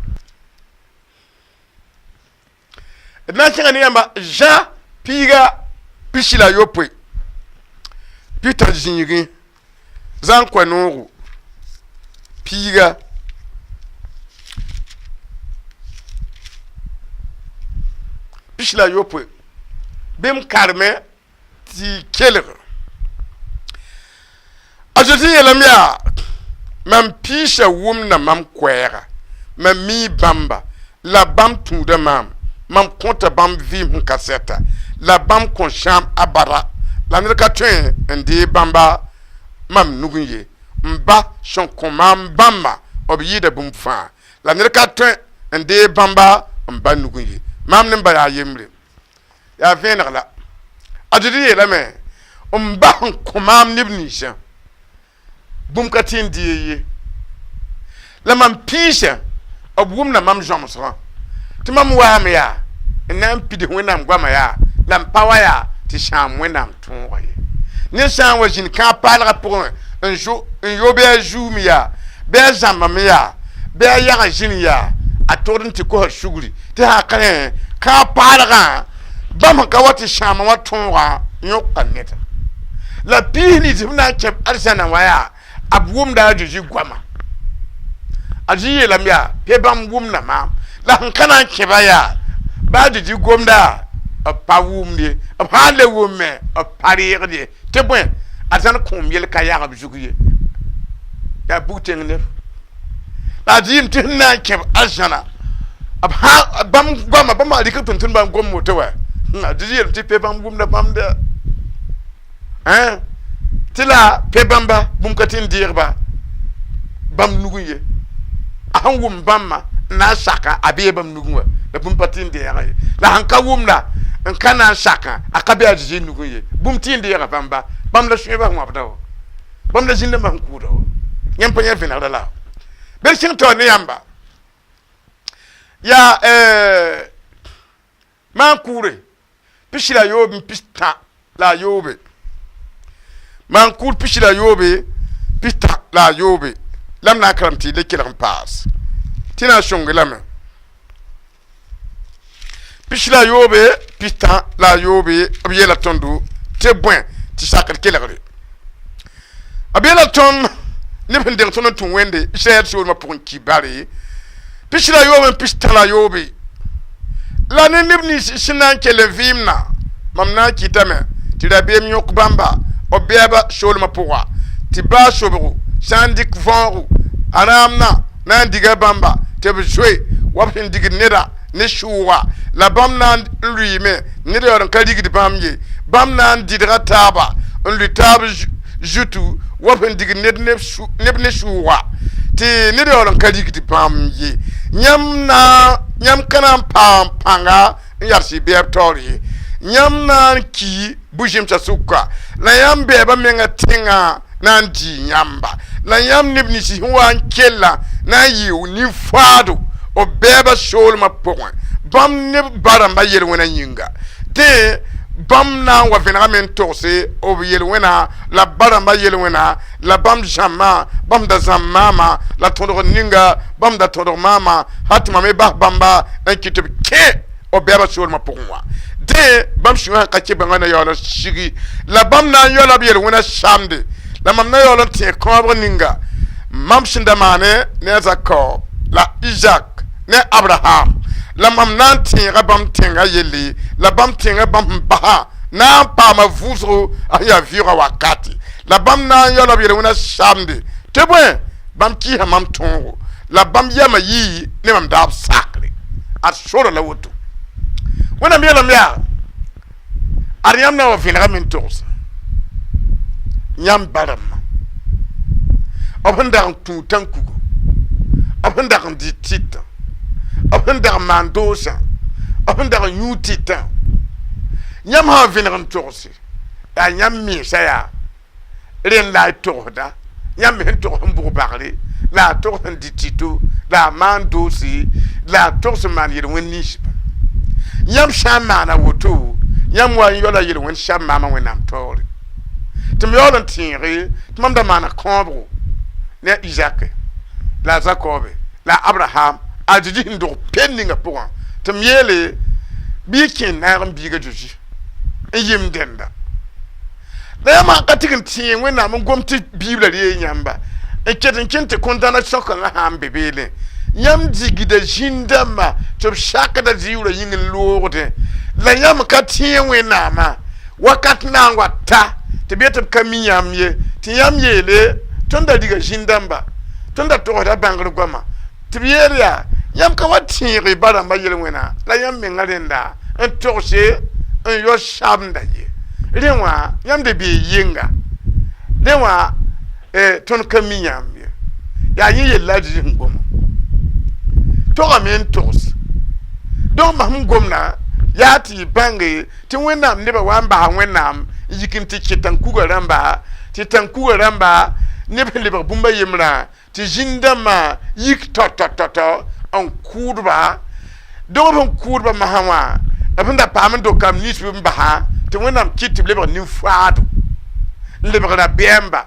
d na n kẽnga ne yãmba Zã 16 pita zĩigẽ zã n koa noogo 16 bɩ m kareme tɩ y kelg. A Zezi yeelame yaa mam piisã wʋmda mam koɛɛga mam mi bãmba la bãmb tũuda maam. Mam kõta bãmb vɩɩm sẽn ka sɛta, la bãmb kõn sãam abada, la ned ka tõe n deeg bãmba mam nugẽ ye. M ba sẽn kõ maam bãmba, b yɩɩda bũmb fãa, la ned ka tõe n deeg bãmba m ba nugẽ ye. Maam ne m ba yaa yembre. Yaa vẽeneg la a Zezi yeelame: m ba sẽn kõ maam neb ninsã, bũmb ka tɩ n dee ye. La mam piisã, b wʋmda mam zãmsgã, tɩ mam waame yaa n na n pids Wẽnnaam goamã yaa la m pa wa yaa tɩ sãam Wẽnnaam tõoga ye. Ned sã n wa zĩnd kãab paalgã pʋgẽ n zo n yo, bɩ a zuum yaa, bɩ a zãmbame yaa, bɩ a yaga zĩn yaa, a togd n tɩ kosa sugri tɩ sã ka rẽ kãab paalgã, bãmb sẽn ka wa tɩ sãama wã tõogã yõka neda. La piis nins b na n kẽ arzãna wã yaa b wʋmda a Zezi goama. A Zezi yeelame yaa pe bãmb wʋmda maam, la sẽn ka na n kẽba yaa baa Zezi gomda, b pa wʋmd ye, b sã n le wʋmme, b pa reegd ye, tɩ bõe, arzãn kõom yel ka yag b zug ye. Yaa bug-tẽng neb la a zɩɩm tɩ sẽn na n kẽb arzãna, b sã bãmb goama, bãmb a rɩk tʋm-tʋmdbã n gom woto wa. A Zezi yeelame tɩ pe bãmb wʋmda bãmb dɛ tɩ la pe bãmba bũmb ka tɩ n deegba bãmb nugẽ ye. A sẽn wʋm bãmbã n na n saka, a bee bãmb nugẽ wã, la bũmb pa tɩ n deega ye. La sẽn ka wʋmda n ka na n sakã, a ka be a Zezi nugẽ ye, bũmb tɩ n deega bãmba. Bãmb la sũyã sẽn wãbda wa, bãmb la zĩndãmbã sẽn kʋʋda wa, yãmb pa yã vẽnegda la bel sẽng taoor ne yãmba yaa maan kʋʋre 63, maan kʋʋr 63 la m na n karem tɩ y le kelg n paas tɩ na n sõnge lame. 63, b yeela tõndo tɩ bõe tɩ sakd kelgre. B yeela tõnd neb sẽn deng tõnd n tũ Wẽnde Israɛl soolmã pʋgẽ ki bare 63. La ne neb nins sẽn na n kell n vɩɩmdã, mam na n kɩtame tɩ rabeem yõk bãmba b bɛɛba soolmã pʋga, tɩ baa sobgo sã n dɩk võogo a rãamdã na n diga bãmba tɩ b zoe wa b sẽn digd neda ne sʋʋga. La bãmb na n lʋɩɩme, ned yaool n ka rigd bãmb ye. Bãmb na n dɩdga taaba n lʋ taab zutu wa b sẽn digd ned neb ne sʋʋga, tɩ ned yaool n ka rigd bãmb ye. Yãmb na yãmb ka na n paam pãnga n yads y bɛɛb taoor ye. Yãmb na n ki bu-zẽmsã sʋka, la yãmb bɛɛbã menga tẽngã na n dɩ yãmba. La yãmb neb nins sẽn wa n kella na n yɩ nin-faado b bɛɛbã soolmã pʋgẽ, bãmb neb ba rãmbã yel-wẽna yĩnga. Dẽ bãmb na n wa vẽnegame n togse b yel-wẽna la ba rãmbã yel-wẽna, la bãmb zãmbã, bãmb da zãmb maama, la tõdg ninga bãmb da tõdg maama, hal tɩ mam me bas bãmba n kɩ tɩ b kẽ b bɛɛbã soolmã pʋgẽ wã. Dẽ bãmb sũyã sẽn ka kẽ bãngã na yaool n sigi, la bãmb na n yaoola b yel-wẽna samde. La mam na yaool n tẽeg kãobg ninga mam sẽn da maane ne a Zakob la Izak ne Abraham. La mam na n tẽega bãmb tẽngã yelle, la bãmb tẽngã bãmb sẽn basa na n paama vʋʋsgo a sẽn yaa vɩʋʋgã wakate. La bãmb na n yaoola b yel-wẽna samde, tɩ bõe, bãmb kɩɩsa mam tõogo, la bãmb yama yii ne mam daab sakre. Ad sora la woto. Wẽnnaam yeelame yaa ad yãmb na wa vẽnegame n togsã yãmb ba rãmbã, b sẽn dag n tũu tãn-kugo, b sẽn dag n dɩ tɩtã, b sẽn dag n maan doosã, b sẽn dag n yũu tɩtã. Yãmb sã vẽneg n togse, yaa yãmb mensa yaa rẽnd la y togsda. Yãmb me sẽn togs n bʋg bagre, la a togs n dɩ tɩto, la a maan doose, la a togs n maan yel-wẽnd ninsba. Yãmb sã n maana woto, yãmb wa n yaoola yel-wẽnd sam maamã Wẽnnaam taoore, tɩ m yaool n tẽege tɩ mam da maana kãobgo ne a Izak la a Zakobe la a Abraham, a Zezi sẽn dog pen ninga pʋgã, tɩ m yeele bɩ y kẽ naag n biiga Zezi n yɩm dẽnda. La yãmb sã ka tɩg n tẽeg Wẽnnaam n gom tɩ Biibla ree yãmba n ket n kẽn tɩ kõn-dãna sõkãngã sã n be beelẽ, yãmb digda zĩn-dãmbã tɩ b sakda zɩɩbrã yĩng n loogdẽ. La yãmb ka tẽeg Wẽnnaamã wakat na n wa ta tɩ b yet tɩ b ka mi yãmb ye, tɩ yãmb yeele tõnd da riga zĩn-dãmba, tõnd da togsda bãngr goama, tɩ b yeel yaa Yãmb ka wa tẽeg y ba-rãmbã yel-wẽna la yãmb menga rẽnda n togse n yao sabenda ye. Rẽ wã yãmb de bee yenga. Rẽ wã tõnd ka mi yãmb ye. Yaa yẽ yell la a Zezi sẽn goma. Togame n togs. Donc mam sẽn gomdã yaa tɩ y bãnge tɩ Wẽnnaam nebã wa n basa Wẽnnaam n yik n tɩ kẽ tãn-kuga rãmba, tɩ tãn-kuga rãmba neb sẽn lebg bũmb a yembrã tɩ zĩn-dãmbã yik tao-tao n kʋʋdba. Donc b sẽn kʋʋdba masã wã b sẽn da paam n dog kamb nins b n basa tɩ Wẽnnaam kɩt tɩ b lebg nin-faado n lebg rabeɛmba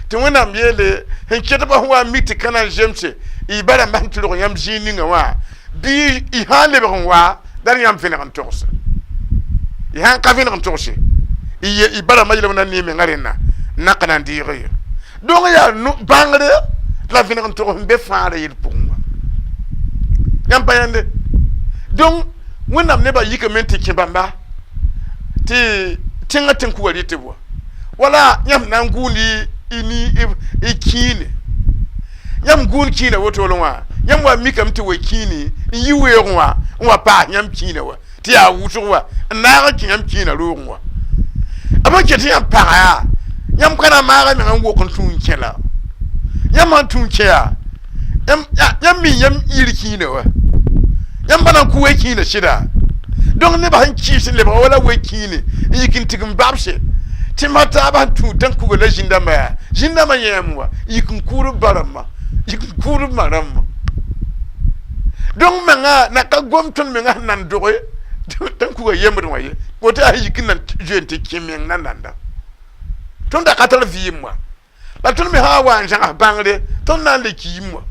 tɩ Wẽnnaam yeele sẽn ket b sẽn wa n mik tɩ ka na n zemse y ba-rãmbã sẽn tɩ rog yãmb zĩig ninga wã bɩ y sã n lebg n wa la d yãmb vẽneg n togse. Y sã n ka vẽneg n togse y ba-rãmbã yel wẽnnaam ne menga rẽnna n na ka na n deeg ye. Donc yaa bãngre la vẽneg n togs n be fãagrã yel pʋgẽ wã. Yãmb pa yãnde. Donc Wẽnnaam nebã yikame n tɩ kẽ bãmba tɩ tẽngã tẽn-kuga rɩtb wa. Wala yãmb na n gũud y kĩine. Yãmb gũud kĩinã wotore wã, yãmb wa mikame tɩ wa kĩini n yi weoogẽ wã n wa paas yãmb kĩinã wa tɩ yaa wʋsg wa n naag n kẽ yãmb kĩinã roogẽ wa. B sẽn ket tɩ yãmb paga yaa yãmb ka na n maaga menga n wok n tũ n kẽ la. Yãmb sãn tũ n kẽ yaa yãmb mi yãmb yir kĩinã wa. Yãmb pa na n kʋ we kĩinã sɩda. Donc nebã sẽn kɩɩs n lebga wala we kĩine n yik n tig n babse tɩ ma taabã sẽn tũ tãn-kuga la zĩn-dãmbã yaa zĩn-dãmbã yẽem wa yik n kʋʋd b ba-rãmbã yik n kʋʋd b ma rãmbã. Donc menga na ka gom tõnd menga sẽn nan doge tãn-kuga yembd wã ye woto yaa yik n na zoe n tɩ kẽ meng nananda. Tõnd da ka tar vɩɩm wã la tõnd me sã n wa n zãgs bãngre tõnd na n le kiim wã.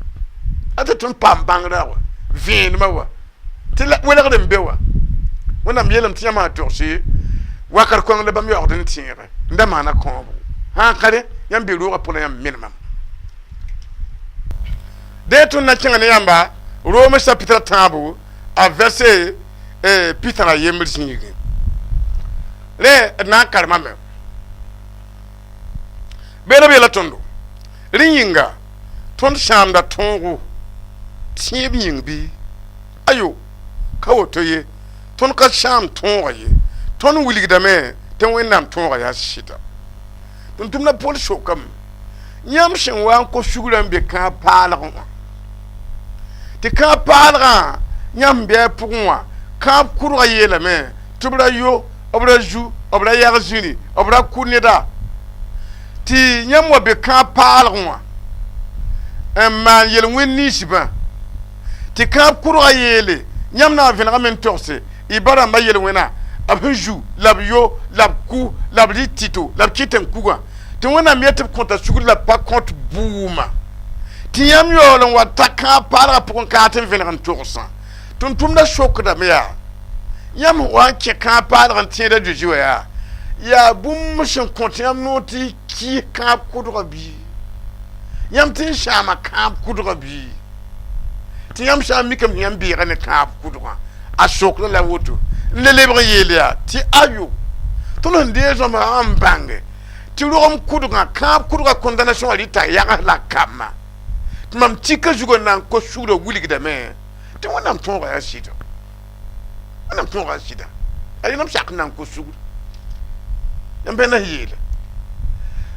A tɩ tõnd paam bãngrã wa vẽenemã wa tɩ welgd n be wa. Wẽnnaam yeelame tɩ yãmb sã togse wakat kõng la bãmb yaoogd n tẽege n da maana kõobo. Sã n ka rẽ yãmb be roogã pʋgẽ la yãmb menemame. Dẽ tõnd na kẽnga ne yãmba Rome chapitre tãabo a verset pitã la yembr zĩigẽ. Rẽ d na n karemame. Beelb yeela tõndo rẽ yĩnga tõnd sãamda tõogo tẽeb yĩng bɩ ayo ka woto ye tõnd ka sãam tõoga ye tõnd wilgdame tɩ Wẽnnaam tõoga yaa sɩda. Tʋm-tʋmdã Pol sokame yãmb sẽn wa n kos sugrã n be kãab paalgẽ wã tɩ kãab paalgã yãmb bɩ a pʋgẽ wã kãab kʋrgã yeelame tɩ b ra yo b ra zu b ra yag zĩri b ra kʋ neda tɩ yãmb wa be kãab paalgẽ wã n maan yel-wẽn ninsbã tɩ kãab kʋrgã yeele yãmb na n vẽnegame n togse y ba-rãmbã yel-wẽna b sẽn zu la b yo la b kʋ la b rɩ tɩto la b kɩt n kugã tɩ Wẽnnaam yet tɩ b kõta sugr la b pa kõt bʋʋmã tɩ yãmb yaool n wa ta kãab paalgã pʋgẽ kaa tɩ n vẽneg n togsã. Tʋm-tʋmdã sokdame yaa yãmb wa n kẽ kãab paalg n tẽed a Zezi wã yaa yaa bũmb sẽn kõt yãmb noor tɩ y kɩɩs kãab kʋdgã bɩ yãmb tɩ n sãama kãab kʋdgã bɩ tɩ yãmb sã n mikame tɩ yãmb beega ne kãab kʋdgã a sokdã la woto n le lebg n yeel yaa tɩ ayo tõnd sẽn deeg sõma n bãnge tɩ rogem kʋdgã kãab kʋdgã condamnation wã rɩta yags la kambã tɩ mam tika zugã na n kos sugrã wilgdame tɩ Wẽnnaam tõoga yaa sɩda. Wẽnnaam tõoga yaa sɩda. A yẽnem sak n na n kos sugr yãmb bẽnda sẽn yeele.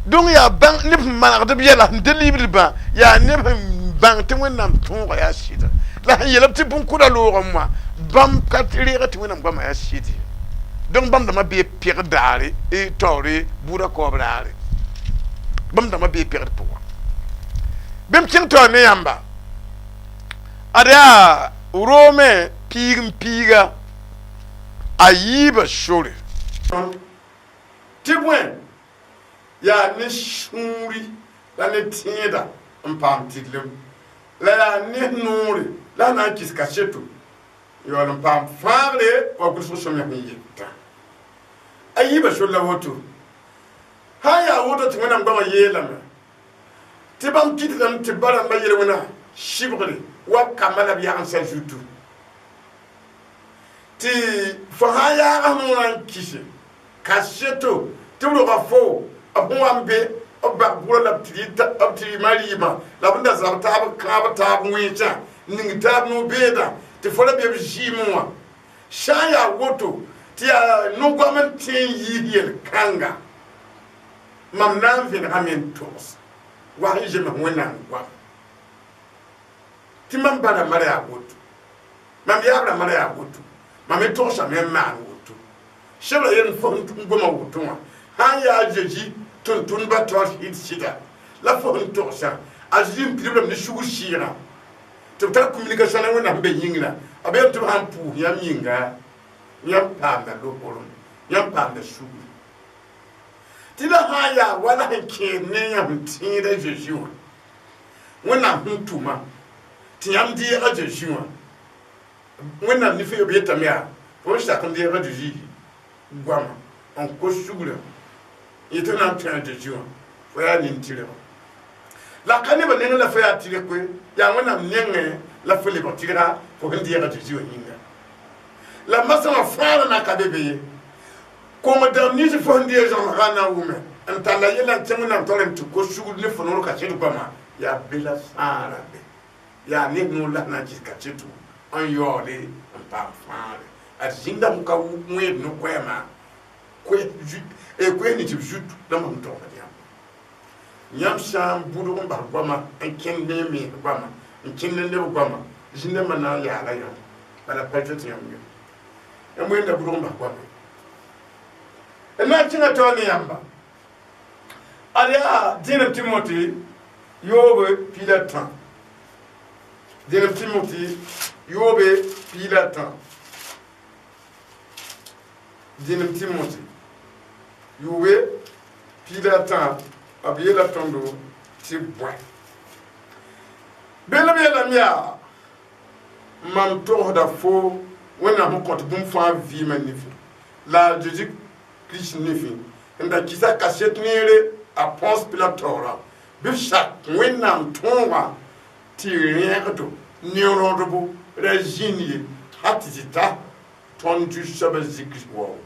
Donc yaa bãng neb sẽn manegd b yɛla sẽn delibdbã yaa neb sẽn bãng tɩ Wẽnnaam tõoga yaa sɩda la sẽn yeelb tɩ bũn-kʋda loogame wã bãmb ka reega tɩ Wẽnnaam goamã yaa sɩd ye. Donc bãmb dãmbã bee pegd daare taoore bʋʋda kaoob raare bãmb dãmbã bee pegd pʋgã. Bẽmb kẽng taoor ne yãmba ad yaa Rome piig n piiga a yiibã sore. Tɩ bõe yaa ne sũuri la ne tẽeda n paam tɩrlem la yaa ne noore la sẽn na n kɩs kaseto yaool n paam fãagre wa gʋlsg sõmyã sẽn yetã. A yiibã sor la woto. Sã n yaa woto tɩ Wẽnnaam goamã yeelame tɩ bãmb kɩtdame tɩ ba-rãmbã yel-wẽna sɩbgre wa b kambã la b yagensã zutu tɩ fo sã n yaag noorã n kɩse kaseto tɩ b roga fo b sẽn wa n be b bag bʋra la b tɩ rɩɩmã rɩɩmã la b sẽn da zab taab kãab taab wẽnsã Ning taab no-beedã tɩ fo ra be b zɩɩmẽ wã sã n yaa woto tɩ yaa no-goam n tẽ n yiis yel-kãnga mam na n vẽnegame n togs wa sẽn zems Wẽnnaam goam tɩ mam ba rãmbã ra yaa woto mam yaab rãmbã ra yaa woto mam me togsame n maan woto sebra yel n fos n goma woto wã sã n yaa a Zezi tʋm-tʋmdbã taoor sɩd sɩda la fo sẽn togsã a Zezi n pidb lame ne sugr sɩɩgã tɩ b tar communication ne Wẽnnaam be yĩngrã b yel tɩ b sãn pʋʋs yãmb yĩnga yãmb paamda lokorem yãmb paamda sugri tɩ la sã n yaa wala sẽn kẽed ne yãmb tẽed a Zezi wã Wẽnnaam sẽn tʋma tɩ yãmb deeg a Zezi wã Wẽnnaam nif b yetame yaa fo n sak n deeg a Zezi goama n kos sugrã yetɩ na n tõe a Zezi wã fo yaa nin-tɩrgã la ka nebã nengẽ la fo yaa tɩrg koe yaa Wẽnnaam nengẽ la fo lebg tɩrga fo sẽn deeg a Zezi wã yĩnga la masã wã fãa na ka be be ye kong dãmb nins fo sẽn deeg zãmsgã na n wʋme n talla yella n kẽng Wẽnnaam taoor n tɩ kos sugr ne fo noor kaset goama yaa be la fãara be yaa ned noor la sẽn na n kɩs kaseto n yaoole n paam fãagre ad zĩnda sẽn ka wẽed no-koɛɛmã koɛɛ ne tɩ b zut la mam togsd yãmb yãmb sã n bʋdg n bas goama n kẽnd ne mens goama n kẽnd ne neb goama zĩndãmbã na n yaala yãmb bala pa zoet yãmb ye yãmb wẽnda bʋdg n bas goama n na n kẽngã taoor ne yãmba ad yaa dẽenem Timote yoobe piila tã dẽenem Timote yoobe piila tã dẽenem Timote yoobe piila tã b yeela tõndo tɩ bõe bel b yeelame yaa mam togsda fo Wẽnnaam sẽn kõt bũmb fãa vɩɩmã nifẽ la a Zezi Kirist nifẽ n da kɩsa kaset neere a Pons Pilat taoora bɩ b sak Wẽnnaam tõogã tɩ rẽegdo ne rõdbo ra zĩnd ye hal tɩ tɩ ta tõnd Zu-soabã Zezi Kirist waoogo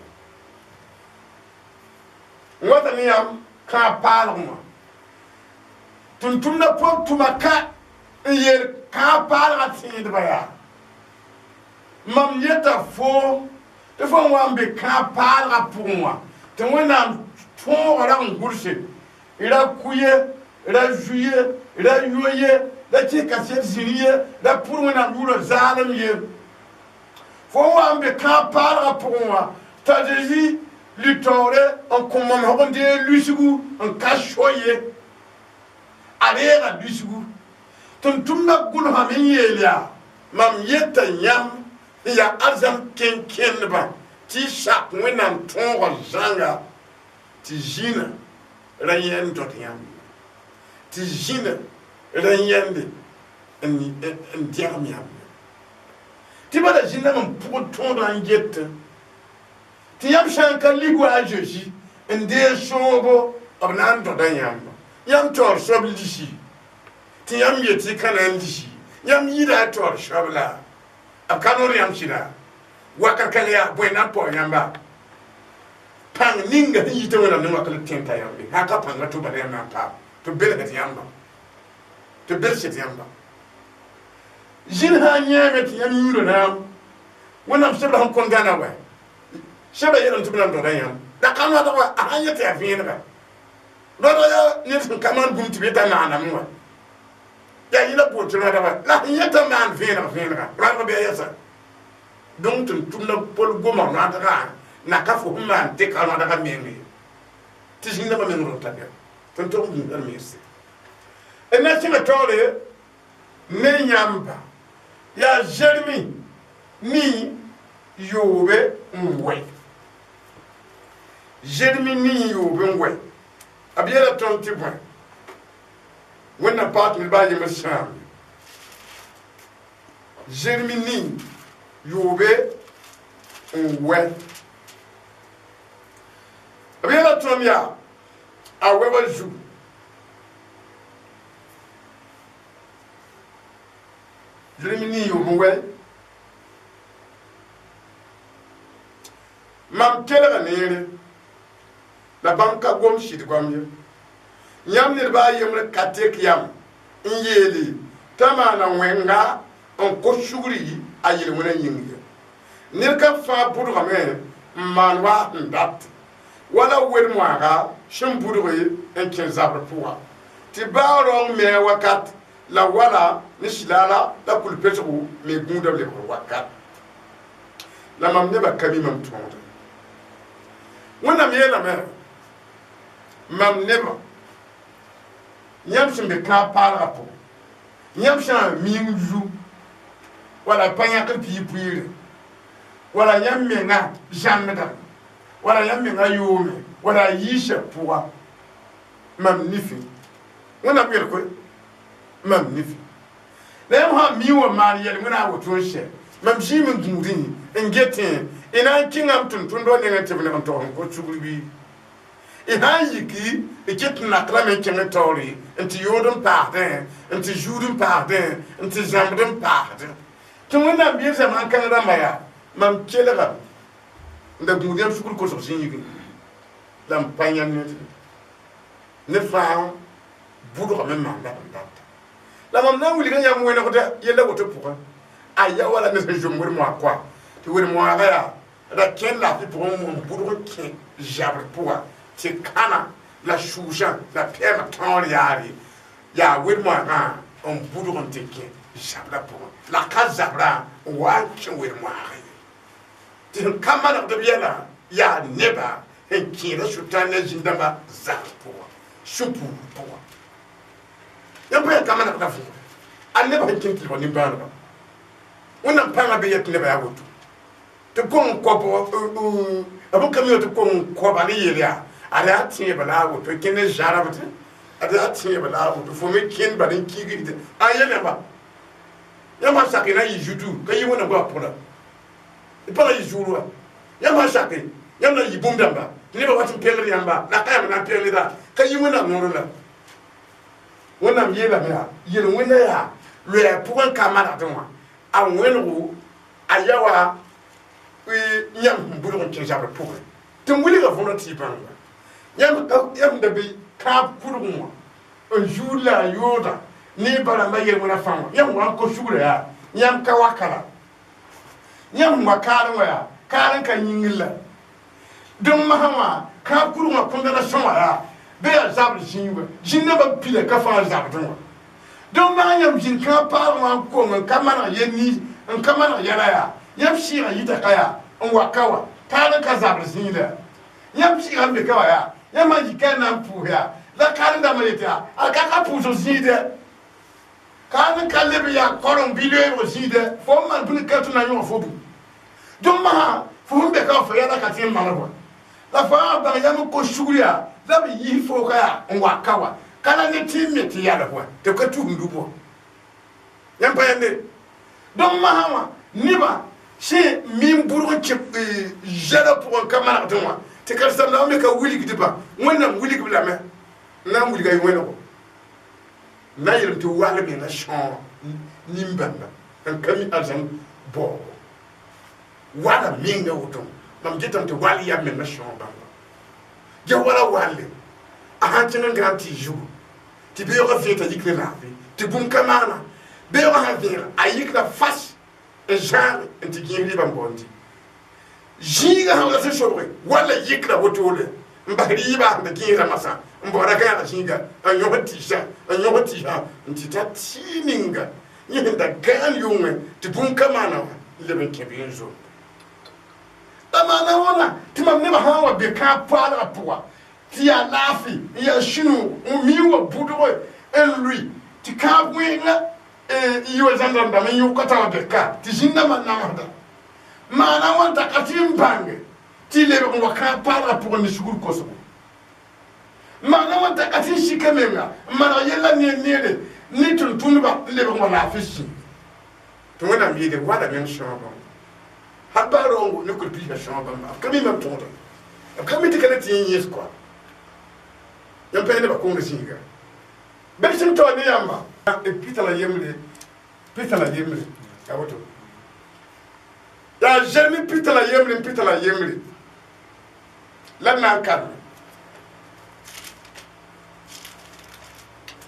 n wata ne yãmb kãab paalg wã tʋm-tʋmdã Pol tʋma ka n yeel kãab paalgã tẽedbã yaa mam yeta fo tɩ fo n wa n be kãab paalgã pʋgẽ wã tɩ Wẽnnaam tõogã ra n gʋlse ra ku ye ra zu ye ra yo ye ra kɩs kaset zĩr ye ra pʋd Wẽnnaam yʋʋrã zaalem ye fo n wa n be kãab paalgã pʋgẽ wã t'a Zezi litaoore n kõ mamsg n deeg lusgu n ka so ye a reega lusgu tʋm-tʋmdã gʋlsame n yeel yaa mam yeta yãmb n yaa arzãn kẽn-kẽndbã tɩ y sak Wẽnnaam tõogã zãnga tɩ zĩnã ra yẽnd dõt yãmb tɩ zĩnã ra yẽnde n dẽgem yãmb tɩ bala zĩndãmb n pʋgd tõodã n get tɩ yãmb sã n ka lig wa a Zezi n deeg soobo b na n dõda yãmb yãmb taoor soab lisi tɩ yãmb yet tɩ ka na n lisi yãmb yɩɩda a taoor soab la b ka noor yãmb sɩda wakat kãng yaa bõe na n paoog yãmba pãng ninga sẽn yitã Wẽnnaam ne wakl tẽn t'a yãmbe sã ka pãnga tɩ bala yãmb na n paam tɩ b belsd yãmba tɩ b belsd yãmba zĩn sã n yãame tɩ yãmb yũurã naam Wẽnnaam sebra sẽn kõn gãna wɛ sebra yeelame tɩ b na n dõda yãmb la ka noadg wa a sãn yet yaa vẽenega rõadg yaa ned sẽn ka maan bũmb tɩ b yeta maaname wã yaa yẽla bool tɩ rõadga la sẽn yetã maan vẽeneg vẽenega rõadg bɩ a yɛsa donc tʋm-tʋmdã Pol goma rõadgã na ka fo sẽn maan tɩka rõadgã meng ye tɩ zĩndãmbã meng rõta bɩa tɩ n tog n gũusd mense n na kẽngã taoore ne yãmba yaa Zeremi ni yoobe n wɛ Zeremi ni yoobe n wɛ b yeela tõnd tɩ bõe Wẽnnaam paag tɩ ned baa yembr sãam Zeremi ni yoobe n wɛ b yeela tõnd yaa a wɛbã zugu Zeremi ni yoob n wɛ mam kelga neere la bãmb ka gom sɩd goam ye yãmb ned baa yembr ka tek yam n yeele t'a maana wẽnga N kos sugri a yel-wẽnã yĩng ye. Ned ka fãa bʋdgame n maan wa sẽn dat wala wed-moaaga sẽn bʋdge n kẽ zabr pʋga tɩ baa raong me a wakat la wala ne sɩlaala la kul-pesgo me gũudã b lebgr wakat. La mam nebã ka mi mam tõodã. Wẽnnaam yeelame, mam nebã, yãmb sẽn be kãab paalgã pʋgẽ, yãmb sã n ming zu wala pa yãkd piig pʋɩɩre, wala yãmb menga zãmbdame, wala yãmb menga yoome, wala a yiisã pʋga, mam nifẽ. Wẽnnaam yel koe, mam nifẽ. La yãmb sã n mi wa maan yel-wẽna a woto n sɛ, mam zĩime n gũudẽ n getẽ y na n kẽngame tʋm-tʋmdbã nengẽ tɩ b neg n tog n kos sugr bɩ? Y sã n yiki, y ket n nakrame n kẽng taoore n tɩ yood n paasdẽ, n tɩ zuud n paasdẽ, n tɩ zãmbd n paasdẽ. Tɩ Wẽnnaam yel zamaan kãng rãmba yaa, mam kelgame n da gũud yãmb sugr kosg zĩigẽ la m pa yãnd ned ye. Ned fãa bʋdgame n maan la b n data. La mam na n wilga yãmb wẽnegdã yella woto pʋgẽ, a ya wala ned sẽn zom wed-moaag koa, tɩ wed-moaagã yaa ra kẽnd laafɩ pʋgẽ n bʋdg n kẽ zabr pʋga tɩ kãna la sʋʋsã la pɛɛmã tõor yaare yaa wed-moaagã n bʋdg n tɩ kẽ zabrã pʋgẽ la ka zabrã n wa n kẽ wed-moaagã ye. Tɩ sẽn ka manegd b yɛlã yaa nebã sẽn kẽeda sʋtãan ne zĩn-dãmbã zabr pʋgã, sũ-puugr pʋgã. Yãmb pa yaa ka manegda võore a nebã sẽn kẽnd tɩ lebg nimbãanega. Wẽnnaam pãngã be yet nebã yaa woto tɩ kong kob b ka mi tɩ kong koba ne yel yaa ad yaa tẽebã la a woto kẽnd ne zãrabd, ad yaa tẽebã la a woto fo me kẽnd bal n kigd a yel yãmba. Yãmb sã n sak y na n yɩ zutu ka yɩ Wẽnnaam goamã pʋgã la y pa na yɩ zuur wa. Yãmb sã n sake yãmb na n yɩ bũmb dãmba tɩ nebã wat n pengd yãmba la ka yãmb na n pengda ka yɩ Wẽnnaam noorẽ la. Wẽnnaam yeelame yaa yel-wẽnda yaa loɛɛ pʋgẽ ka manegdẽ wã a wẽnego a ya wa yãmb sẽn bʋdg n kẽ zabr pʋgẽ tɩ n wilga võrã tɩ y bãnga. Yãmb da be kãab kʋdgẽ wã n zuud la a yooda ne b rãmbã yel-wẽnã fãa wã, yãmb wa n kos sugrã yaa yãmb ka waka la yãmb sẽn wa kaarẽ wã yaa kaar n ka yĩngr la dẽn masã wã kãab kʋdg wã kõnda la sõma yaa bɩ yaa zabr zĩig wã zĩn-dãmbã pila ka fãa zabdẽ wã. Dẽn masã yãmb zĩnd kãab paal wã n kong n ka maneg yel niis n ka maneg yɛla yaa yãmb sɩɩgã yita ka yaa n wa ka wa kaar n ka zabr zĩig la yãmb sɩɩgã n be ka wa yaa yãmb sã n yika n na n pʋʋs yaa la kaar-dãmbã yet yaa a ka ka pʋʋsg zĩigdɛ kaar n ka leb yaa koreng bɩ loeebg zĩigdɛ fo n maan bũni ka tɩ na n yõg fo bu. Dõn masã fo sẽn be ka wa fo yɛla ka tɩ n maneg wa la fãa bãng yãmb n kos sugr yaa la b yis fo ka yaa n wa ka wa ka la ne tɩ n me tɩ yalg wa tɩ b ka tusm dub wã yãmb pa yãnde. Dõn masã wã nebã sẽn mi n bʋdg n kẽ zɛlã pʋgẽ ka manegdẽ wã tɩ karen-saambdã me ka wilgdba Wẽnnaam wilg b lame n na n wilga y wẽnego n na n yeelame tɩ wall menga sõor nin-bãmba n ka mi arzãn baoogo wala menga woto mam getame tɩ wall yaa menga sõor bãmba ge wala walle a sãn kẽng n gãan tɩ zugu tɩ beoogã vẽeg t'a yik ne laafɩ tɩ bũmb ka maana beoogã sãn vẽeg a yikra fas n zãage n tɩ gẽeg rɩɩbã n baoond zĩigã sã la sẽn sobge walla yikra wotole n bas rɩɩbã sẽn da gẽesã masã n baooda gãagã zĩiga n yõsd tɩɩsã n yõsd tɩɩsã n tɩ ta tɩ ninga yẽ sẽn da gãan yʋngẽ tɩ bũmb ka maana wã n leb n kẽ bɩ n zom la maana wãna tɩ mam nebã sã n wa be kãab paalgã pʋga tɩ yaa laafɩ n yaa sũ-noog n mii wa bʋdge n lʋɩ tɩ kãab wẽnga n yi wa zãn-dãmbame n yõka t'a wa be ka tɩ zĩn-dãmbã namsda maana wãn t'a ka tɩ n bãnge tɩ lebg n wa kãab paalgã pʋgẽ ne sugr kosgo maana wãn t'a ka tɩ n sika menga n maneg yella neer neere ne tʋm-tʋmdba n lebg n wa laafɩ zĩ tɩ Wẽnnaam yeele wala meng sõor bãmba hal baa raoongo ne kul-piisã sõor bãmba b ka mi mam tõoda b ka mi tɩ ka le tɩ yẽ yẽs koa yãmb pa yẽ nebã kongd zĩiga bɩ b sẽn taoor ne yãmba pita la yembre pita la yembre a woto yaa Zeremi pita la yembre pita la yembre la d na n karme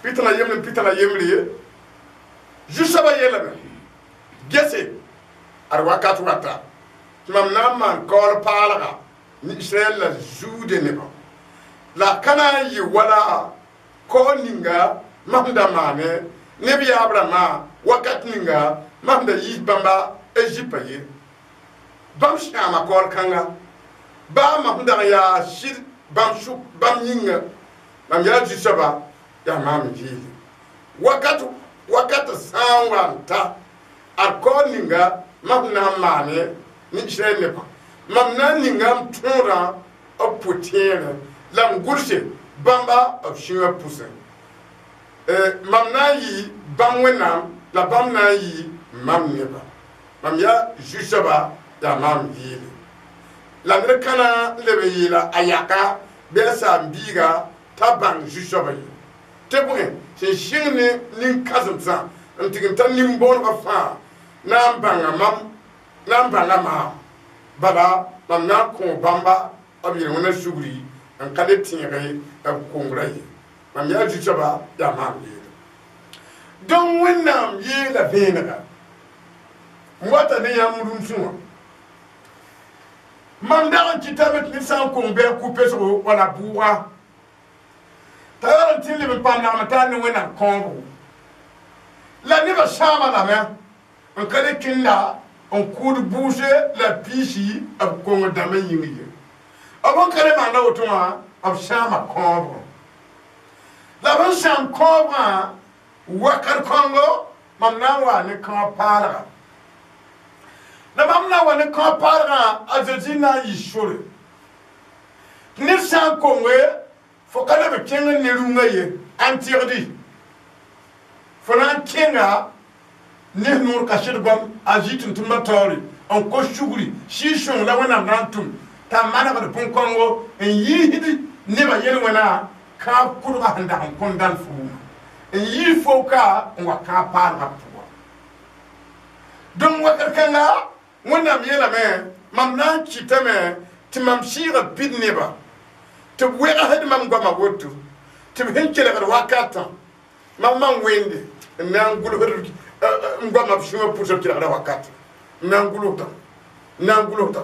pita la yembre pita la yembre ye zu-soabã yeelame Gese ad wakat wata tɩ mam na n maan kaool paalga ne Israɛl la Zude nebã la ka na n yɩ wala kaoor ninga mam da maane neb yaab rãmbã wakat ninga mam da yiis bãmba Ezipa ye. Bãmb sãama kaool kãnga baa mam dag yaa sɩd bãmb sʋk bãmb yĩnga mam yaa zu-soaba yaa maam n yɩɩle wakat wakat sã n wa n ta ad kaoor ninga mam na n maane ne Israɛl nebã mam na n ninga m tõodã b pʋ-tẽerẽ la m gʋlse bãmba b sũyã pʋsẽ. Mam na n yɩ bãmb Wẽnnaam la bãmb na n yɩ mam nebã mam yaa zu-soaba yaa maam yɩɩle la ned kãna n leb n yeela a yaka bɩ a saam-biiga t'a bãng zu-soabã ye tɩ bõe sẽn sɩng ne nin-kãsemsã n tɩg n ta nin-bõonegã fãa na n bãnga mam na n bãnga maam bala mam na n kõ bãmba b yel-wẽna sugri n ka le tẽege b kongrã ye mam yaa zu-soaba yaa maam yeele. Donc Wẽnnaam yeela vẽenega n wata ne yãmb rũmsẽ wã mam dag n kɩtame tɩ ned sã n kong bɩ a ku-pesgo wala bʋʋga t'a yaa n tɩ n leb n paam lagm taa ne Wẽnnaam kõobo la nebã sãama lame n ka le kẽnda n kʋʋd bʋʋse la piisi b kong dãmbã yĩng ye b sẽn ka le maanda woto wã b sãama kõobgẽ la b sẽn sãam kõobgã wakat kõngo mam na n wa ne kãab paalga la mam na n wa ne kãab paalgã a Zezi na n yɩ sore tɩ ned sã n konge fo ka leb n kẽng ne rũngã ye ãn tɩgdi fo na n kẽnga ne noor kaset goam a zĩ tʋm-tʋmdã taoore n kos sugri sɩɩg-sõng la Wẽnnaam na n tʋm t'a manegd bõn-kõngo n yiisd nebã yel-wẽna kãab kʋlga sẽn dag n kõn dãn fuuma n yiis fo-ka n wa kãab paalgã pʋga. Donc wakat kãnga Wẽnnaam yeelame mam na n kɩtame tɩ mam sɩɩga pid nebã tɩ b wegsd mam goama woto tɩ b sẽn kelgd wakatã mam man wẽnde n na n gʋlsd n goama b sũyã pʋsb kelgda wakat n na n gʋlsdã n na n gʋlsdã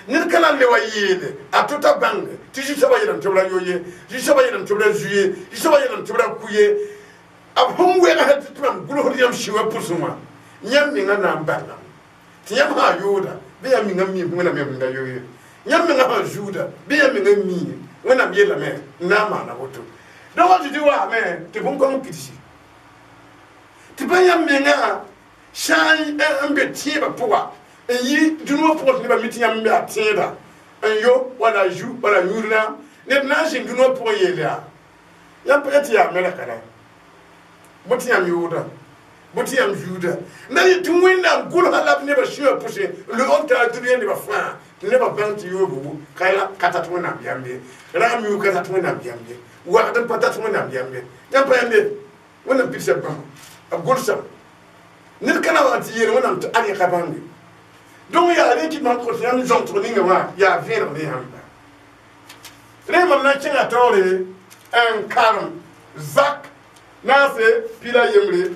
ned ka na n le wa yeele a tʋ t'a bãnge tɩ zu-soabã yeelame tɩ b ra yo ye zu-soabã yeelame tɩ b ra zu ye zu-soabã yeelame tɩ b ra ku ye b sẽn wegsd tɩ mam gʋlsd yãmb sũyã pʋsẽ wã yãmb menga na n ballame tɩ yãmb sã yooda bɩ yãmb menga mi Wẽnnaam yãmb da yo ye yãmb menga sã zuuda bɩ yãmb menga mi Wẽnnaam yeelame n na n maana woto donc a Zezi waame tɩ bõn-kõng pidsi tɩ pa yãmb menga sã n be tẽebã pʋga n yi dũni wã pʋgẽ tɩ nebã mi tɩ yãmb n be a tẽeda n yo wala zu wala yũudnã ned na n zĩnd dũni wã pʋgẽ yeel yaa yãmb pa tɩ yaa melka ra bõ tɩ yãmb yooda bõ tɩ yãmb zuuda na yɩ tɩ Wẽnnaam gʋlsã la b nebã sũyã pʋsẽ n loog n taa dũniyã nebã fãa tɩ nebã bãng tɩ yoobo ka tat Wẽnnaam yam ye raam yʋʋg ka tat Wẽnnaam yam ye wagd n pa tat Wẽnnaam yam ye yãmb pa yãmb ye Wẽnnaam pidsa b bãmba b gʋlsame ned ka na wa tɩ yeel Wẽnnaam tɩ ad yẽ ka bãnge. Donc yaa rẽ tɩ mam kõt yãmb zõngsg ninga wã yaa vẽeneg ne yãmba rẽ mam na n kẽnga taoore n karem Zak naase 13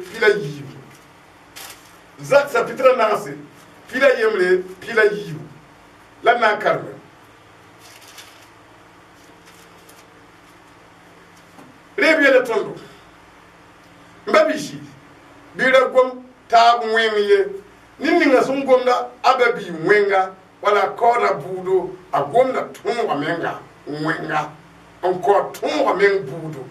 Zak chapitre naase 13 la n na n kareme rẽ b yeela tõndo n ba bisi bɩ ra gom taab wẽng ye ned ninga sẽn gomda a ba bii wẽnga wala a kaooda bʋʋdo a gomda tõoga menga wẽnga n kaood tõoga meng bʋʋdo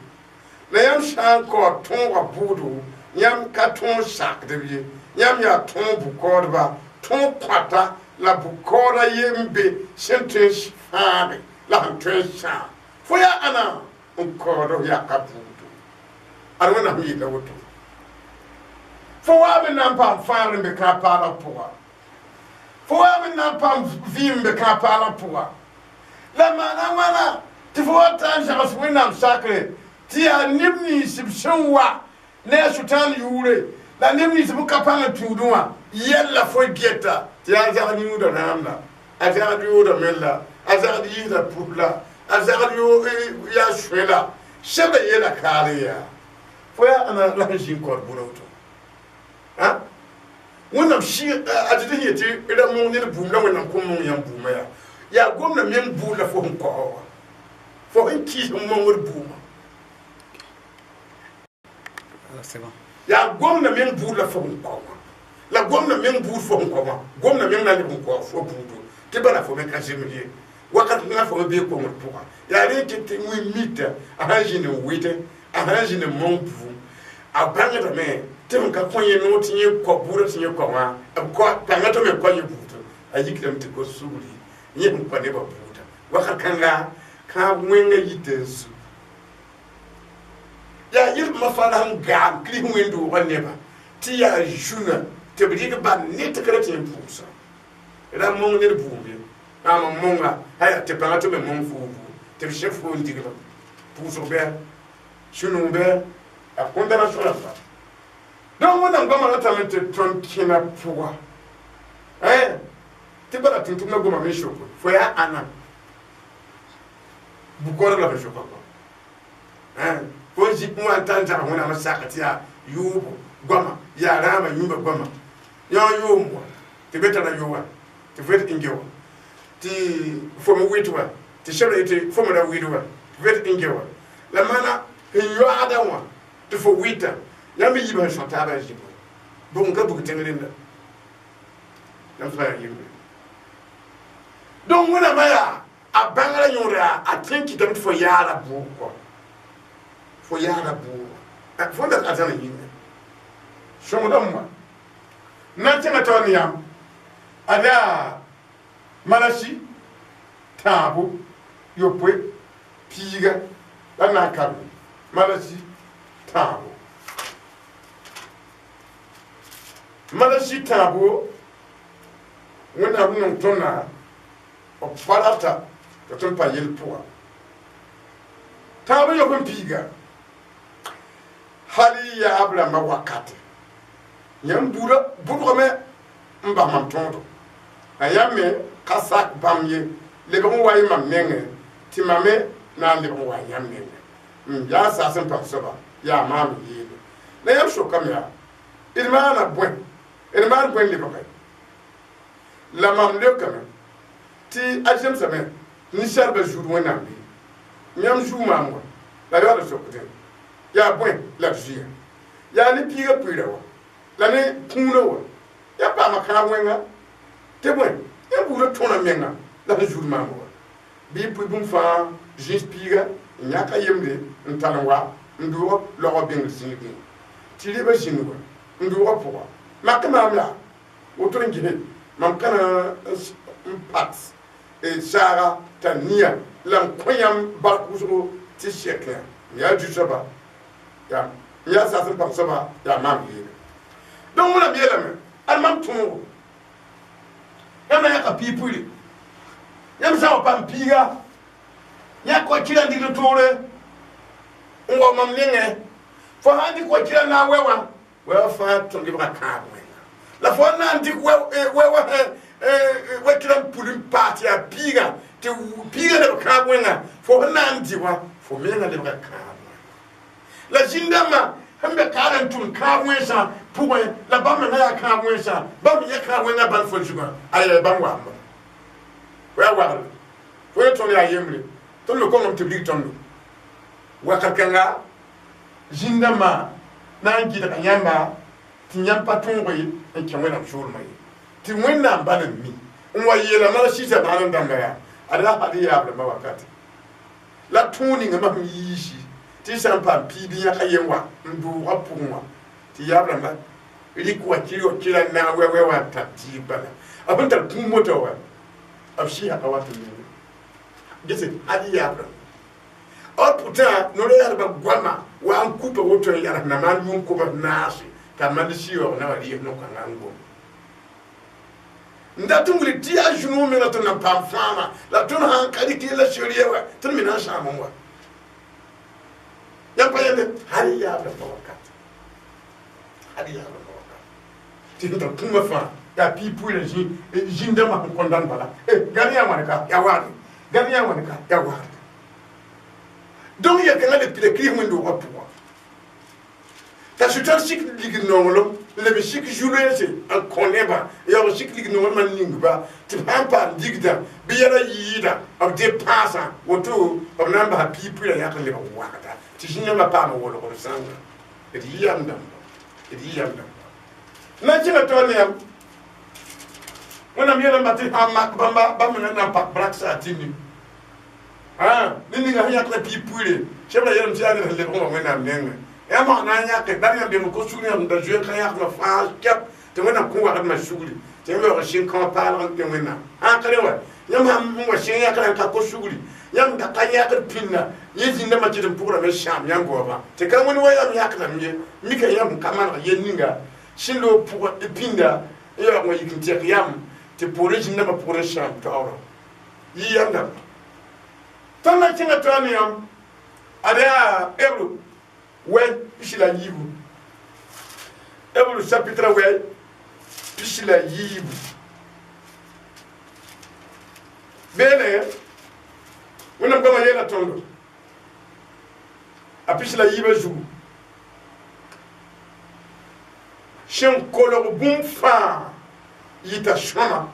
la yãmb sã n kaood tõoga bʋʋdo yãmb ka tõog sakdb ye yãmb yaa tõog bʋ-kaoodba tõog kõata la bʋ-kaooda ye n be sẽn tõe n fãage la sẽn tõe n sãam fo yaa ãna n kaood f yaka bʋʋdo ad Wẽnnaam yeela woto fo waame na n paam fãagr n be kãab paalg pʋga fo waame na n paam vɩɩm n be kãab paalg pʋga la maana wãna tɩ fo wa ta n zãgs Wẽnnaam sakre tɩ yaa neb nins b sẽn wa ne a Sʋtãan yʋʋre la neb nins b ka pãng n tũudẽ wã yɛlla fo geta tɩ yaa zagd yũuda rãam la a zagd yooda mel la a zagd yiisda pʋs la a zagd yaa sõe la sɛbda yeela kaal yaa fo yaa ãna la sẽn zĩ n kaood bũna woto Wẽnnaam sɩ a tɩ sẽn yetɩ ra mong ned bũmb la Wẽnnaam kõn mong yãmb bũmba yaa. Yaa gomdã meng buud la fo sẽn kao wã. Fo sẽn kɩɩs n mongd bũmba. C'est bon. Yaa gomdã meng buud la fo sẽn kao wã. La gomdã meng buud fo sẽn kao wã, gomdã meng na n leb n kao fo buudo. Tɩ bala fo me ka zems ye. Wakat kãngã fo me bee kongr pʋga. Yaa rẽ kɩt tɩ wẽ mita a sãn zĩnd n wɩtẽ, a sãn zĩnd n mong bũmb, a bãngdame tɩ b ka kõ yẽ noor tɩ yẽ kao buudã tɩ yẽ kao wã, b kao pãngã tɩ me kao yẽ buudã. A yikdame tɩ kos sugri yẽ sẽn kõ nebã buudã. Wakat kãnga kãab wẽngã yita n zu. Yaa yel-bãmba fãa la sẽn gaam Kirist wẽnd-doogã nebã tɩ yaa zũnã tɩ b rɩk bal ne tɩ ka ra tɩ yẽ pʋʋsa. Ra mong ned bũmb ye. Maam n monga, aya tɩ pãngã tɩ me mong foo buud, tɩ b sẽb foo n diglem. Pʋʋsg bɩa, sũ-noog bɩa, a condamnation rãmba. Donc Wẽnnaam goamã ratame tɩ tõnd kẽna pʋga. Tɩ bala tʋm-tʋmdã goma me soko, fo yaa ãnna? Bʋ-kaoodb la f soka kɔ. Fo n zĩ n wa n tar n zag Wẽnnaam n sak tɩ yaa yʋʋbo goama, yaa rãamã yũubã goama. Yã n yʋʋm wa, tɩ be tara yʋ wa, tɩ fo yet n ge wa. Tɩ fo me wɩt wa, tɩ sɛbra yetɩ fo me ra wɩd wa, tɩ fo yet n ge wa. La maana sẽn yoaadã wã tɩ fo wɩta, yãmb yiibã sẽn sõt taabã n zĩ bõe. Bʋg n ka bug tẽng rẽnda. Yãmb fãa yaa yembre. Donc Wẽnnaamã yaa a bãngrã yõod yaa a tõe n kɩtame tɩ fo yaara bʋʋg kɔ. Fo yaara bʋʋg. Fo n dat arzãna yĩnga. Sõngdame wã. Na n kẽngã taoor ne yãmb. Ad yaa Malasi tãabo yopoe piiga la na n karem. Malasi tãabo. Malasi tãabo Wẽnnaam nong tõndã b pa rata tɩ tõnd pa yel pʋga. Tãab n yok n piiga hal y yaab rãmbã wakate. Yãmb buudã bʋdgame n bas mam tõodo. La yãmb me ka sak bãmb ye lebg n wa y mam nengẽ tɩ mam me na n lebg n wa yãmb nengẽ. Yaa saas n paam soaba, yaa maam n yeele. La yãmb sokame yaa, d maana bõe? D maan bõe n lebge? La mam leokame tɩ a zemsame ninsaalbã zuud Wẽnnaam bɩ. Yãmb zuu maam wã, la yaool n sokdẽ. Yaa bõe la d zuya? Yaa ne piigã pʋɩɩra wã, la ne kũunã wã. Yaa paama kãab wẽnga tɩ bõe? Yãmb buudã tõra menga la sẽn zuud maam wã. Bɩ y pʋɩ bũmb fãa zĩis piiga n yãk a yembre n tar n wa n doog laogã bĩngr zĩigẽ. Tɩ reba zĩnd wa n doogã pʋga. Mak maam yaa woto n gese mam ka na n pat saaga t'a nia la n kõ yãmb bark wʋsgo tɩ sɛk yã. M yaa zu-soaba, m yaa saas n pag soaba, yaa maam yeele. Donc Wẽnnaam yeelame, ad mam tõogo. Yãmb na yãka piig pʋɩre. Yãmb sã n wa paam piiga, yãk wa kɩra n digd toore n wa mam nengẽ. Fo sã n dɩk wa kɩra n na n wɛ wã, wɛ wã fãa tõnd lebga kãab wẽnga. La fo na n dɩk wɛ wã wa kɩra n pul n paas tɩ yaa piigã, tɩ piigã leb kãab wẽnga, fo sẽn na n dɩ wã, fo menga lebga kãab wẽnga. La zĩn-dãmbã sẽn be kaar n tʋm kãab wẽnsã pʋgẽ, la bãmb mengã yaa kãab wẽnsã, bãmb yẽ kãab wẽngã bãn fo zugã, aya bãmb waamba. Fo yaa wagre, fo yẽ tõnd yaa yembre, tõnd me kongame tɩ b rig tõndo. Wakat kãnga zĩn-dãmbã na n gɩdga yãmba tɩ yãmb pa tõog ye n kẽ Wẽnnaam soolmã ye. Tɩ Wẽnnaam bal n mi n wa yeela malsɩɩsã bãad n dãmba yaa, ad la had yaab rãmbã wakate. La tõog ninga mam yiisi tɩ y sã n paam piig bɩ yãk a yen wa n doogã pʋgẽ wã, tɩ yaab rãmbã rɩk wa kɩr wa kɩra n naag wɛ-wɛ wã n tar diib bala. A sẽn tar kũum moto wã, b sɩɩsa ka wat n menga. Gese ad yaab rãmba. Or pourtant, no-rɛɛsdbã goama wa n kupa woto n yals na maan yʋʋm kobs naase t'a mand sɩɩ na wa rɩɩs no-kãngã n gom. N dat n wilg tɩ yaa zũnug menga tɩ nan paam fãama la tõnd sã n ka rɩk yella seoor ye wa tɩ d me na n sãam n wa. Yãmb pa yẽnde hal yaab rãmbã wakat. Hal yaab rãmbã wakat. Tɩ sẽn tar kũumã fãa yaa piig pʋɩɩrã zĩn-dãmbã sẽn kõndãn bala. Gãd yaa wãne ka yaa wagde. Gãd yaa wãne ka yaa wagde. Donc yel-kãngã le pida Kirist wẽnd-doogã pʋgã. T'a sʋtãn sik ligd nonglem. Leb sik zu-rɛɛse n kõ nebã, yaoog sik lig-noormã ningba tɩ b sã n paam digdã bɩ yɛla yɩɩda b dɩ pãasã woto b na n basa piig-pʋɩrã yãk n lebg wagda tɩ zĩ-yãmbã paam wolgr zãnga. D yɩ yam dãmba, d yɩ yam dãmba. Na n kẽnga taoor ne yãmb Wẽnnaam yeelame tɩ sã n mak bãmba, bãmb mengã na n pak braksa a tĩndi ned ninga sẽn yãkda piig-pʋɩre sebra yeelame tɩ yaa ned sẽn lebg n wa Wẽnnaam nengẽ. Yãmb sã na n yãke bal yãmb beng ko sugr yãmb da zoe n ka yãkdmã fãa kɛp tɩ Wẽnnaam kõ wagdmã sugri tɩ yãmb yaoog n sɩng kão paalg n kẽ Wẽnnaam. Sã n ka rẽ wa, yãmb sãn n wa sɩng yãkrã n ka ko sugri, yãmb da ka yãkd pĩnda, yẽ zĩndãmbã kɩt n pʋgrame sãam yãmb goamã tɩ ka wẽnd wa yãmb yãkdame ye. Mika yãmb sẽn ka maneg yel ninga sẽn loog pʋgã pĩnda n yaoog n wa yik n tɛk yãmb tɩ poorẽ zĩndãmbã pʋgr n sãam taoorã. Yɩ yam dãmba. Tõnd na kẽnga taoor ne yãmb ad yaa Hebreu wɛy 14. Hebreu chapitre wɛy 14. Beene Wẽnnaam goamã yeela tõndo a 14 zugu sẽn kolg bũmb fãa yita sõma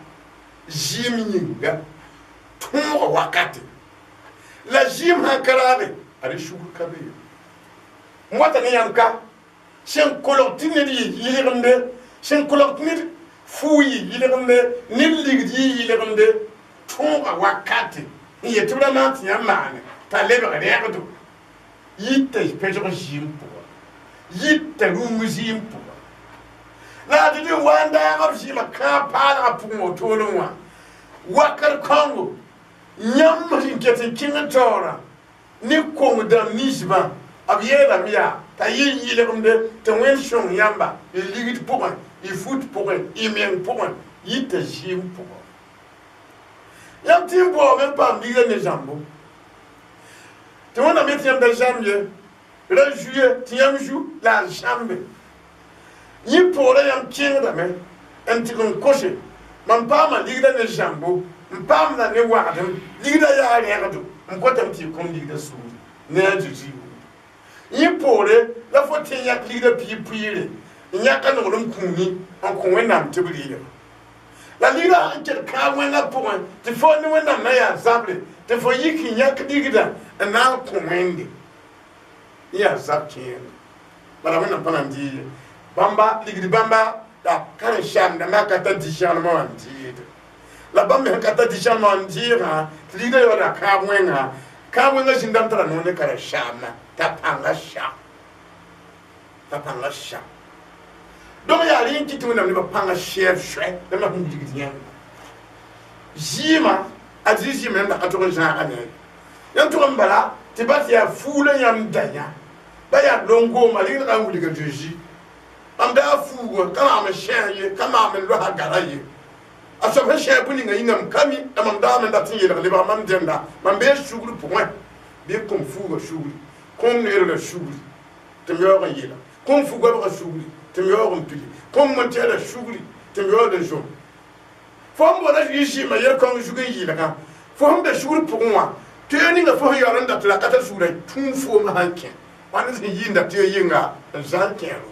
zɩɩm yĩnga tõoga wakate la zɩɩm sãn ka raage ad sugr ka be ye. M wata ne yãmb ka sẽn kolg tɩ ned yɩ yɩlgemde, sẽn kolg tɩ ned fuu yɩ yɩlgemde, ned ligd yɩ yɩlgemde tõoga wakate n yet tɩ b ra maan tɩ yãmb maane t'a lebg rɛgdo yita pɛsg zɩɩm pʋga, yita rũng zɩɩm pʋga. La a dɩd n wa n daag b zɩɩmã kãab paalgã pʋgẽ wotoorẽ wã wakat kãongo yãmb sẽn ket n kẽng taoorã ne kong dãmb ninsbã b yeelame yaa t'a yɩ yɩlgemde tɩ Wẽnd sõng yãmba y ligd pʋgẽ, y fut pʋgẽ, y meng pʋgẽ, yita zɩɩm pʋgã. Yãmb tɩ n baoome n paam ligdã ne zãmbo tɩ Wẽnnaam yet tɩ yãmb da zãmb ye, ra zu ye tɩ yãmb zu la a zãmbe. Yẽ poorã yãmb kẽngdame n tɩg n kose mam paama ligdã ne zãmbo, n paamda ne wagdem, ligdã yaa rẽgdo, n kotame tɩ y kõm ligdã sugri ne a Zeezi yʋʋre. Yẽ poore la fo tɩ n yãk ligdã piig-pʋɩɩre n yãk a noglem kũuni n kõ Wẽnnaam tɩ b rɩɩg. La ligdã sẽn ket kãab wẽngã pʋgẽ tɩ fo ne Wẽnnaam na yaa zabre tɩ fo yik n yãk ligdã n na n kõ Wẽnde n yaa zab kẽenge. Bala Wẽnnaam pa na n dɩ ye. Bãmba ligd bãmba la karen-saamdãmbã ka tar dĩ-sãnemã wã n dɩɩd. La bãmb me sẽn ka tar dĩ-sãnemã wã n dɩɩgã tɩ ligdã yaooda kãab wẽnga, kãab wẽngã zĩndame tara noor ne karen-saamã t'a pãnga sa, t'a pãnga sa. Donc yaa rẽ n kɩt tɩ Wẽnnaam nebã pãnga sɛɛb soɛ la na sẽn wilgd yãmba zɩɩmã a zĩ zɩɩmã yãmb da ka tog n zãaga ne yãmb tʋg n bala tɩ ba tɩ yaa fuula yãmb da yã ba yaa longooma rɩgdga n wilga Zeezi. Mam daa fuugã ka maam n sẽeg ye, ka maam n losa gara ye. A soab sẽn sẽeg bũ ninga yĩngã m ka mi, la mam daame n dat n yelg lebg mam dẽnda. Mam bee sugr pʋgẽ, bɩ kõm fuugã sugri, kõm neerã sugri tɩ m yaoog n yeela, kõm fu-goabgã sugri tɩ m yaoog n pili, kõm montɛɛrã sugri tɩ m yaood n zom. Fo sẽn boolã yɩ zɩɩmã yel-kõng zug n yɩlgã, fo sẽn be sugr pʋgẽ wã, tɩ yo ninga fo sẽn yaool n dat la ka tar sugrã tũu foomã sãn kẽ, wãn sẽn yɩɩnda tɩ yo yɩnga n zã n kẽ roogo.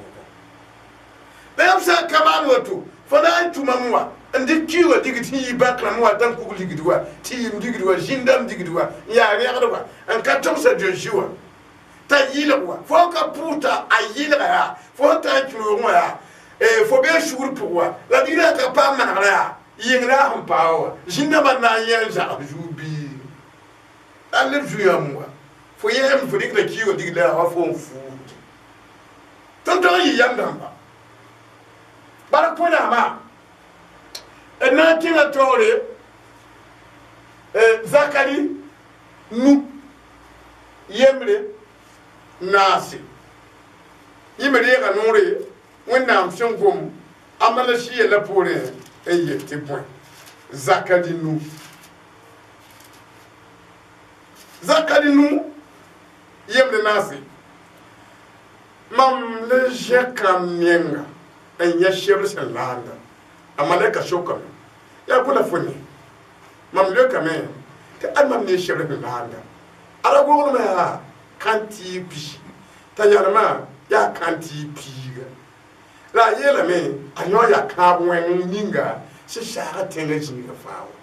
La yãmb sã n ka maan woto, fo na n tũ mam wã n dɩk kiugã digd sẽn yɩ bãkrãmb wã t'a n kug ligd wa, tɩ yɩm digd wa, zĩndame digd wa, n yaa rẽgd wa, n ka togsa Zeezi wã t'a yɩlg wa. Fo ka pʋʋs t'a a yɩlga yaa, fo sẽn tar n kẽ roogẽ wã yaa, fo bee sugr pʋg wã, la ligdã ka paam manegrã yaa, yɩng la a sẽn paam wã, zĩndãmbã na n yẽ n zags zuug bii. La leb zu yãmb wã, fo yẽem fo dɩkda kiugã digd la yaa wa fo n fuugde. Tõnd tog n yɩ yam dãmba. Bala põe-naamã d na n kẽngã taoore Zakari nu yembre naase. Yẽ me reega noore Wẽnnaam sẽn gom a Malasi yellã poorẽ n yet tɩ bõe? Zakari nu. Zakari nu yembre naase. Mam le zẽka m menga n yã sebr sẽn laanda. A malɛka sokame yaa bõ la fo ne? Mam leokame tɩ ad mam ne sebr sẽn laanda. A ra goglmã yaa kãn-tɩɩg pisi, t'a yalmã yaa kãn-tɩɩg piiga. La a yeelame a yõ yaa kãab wẽng ninga sẽn saaga tẽngã zĩiga fãa wã.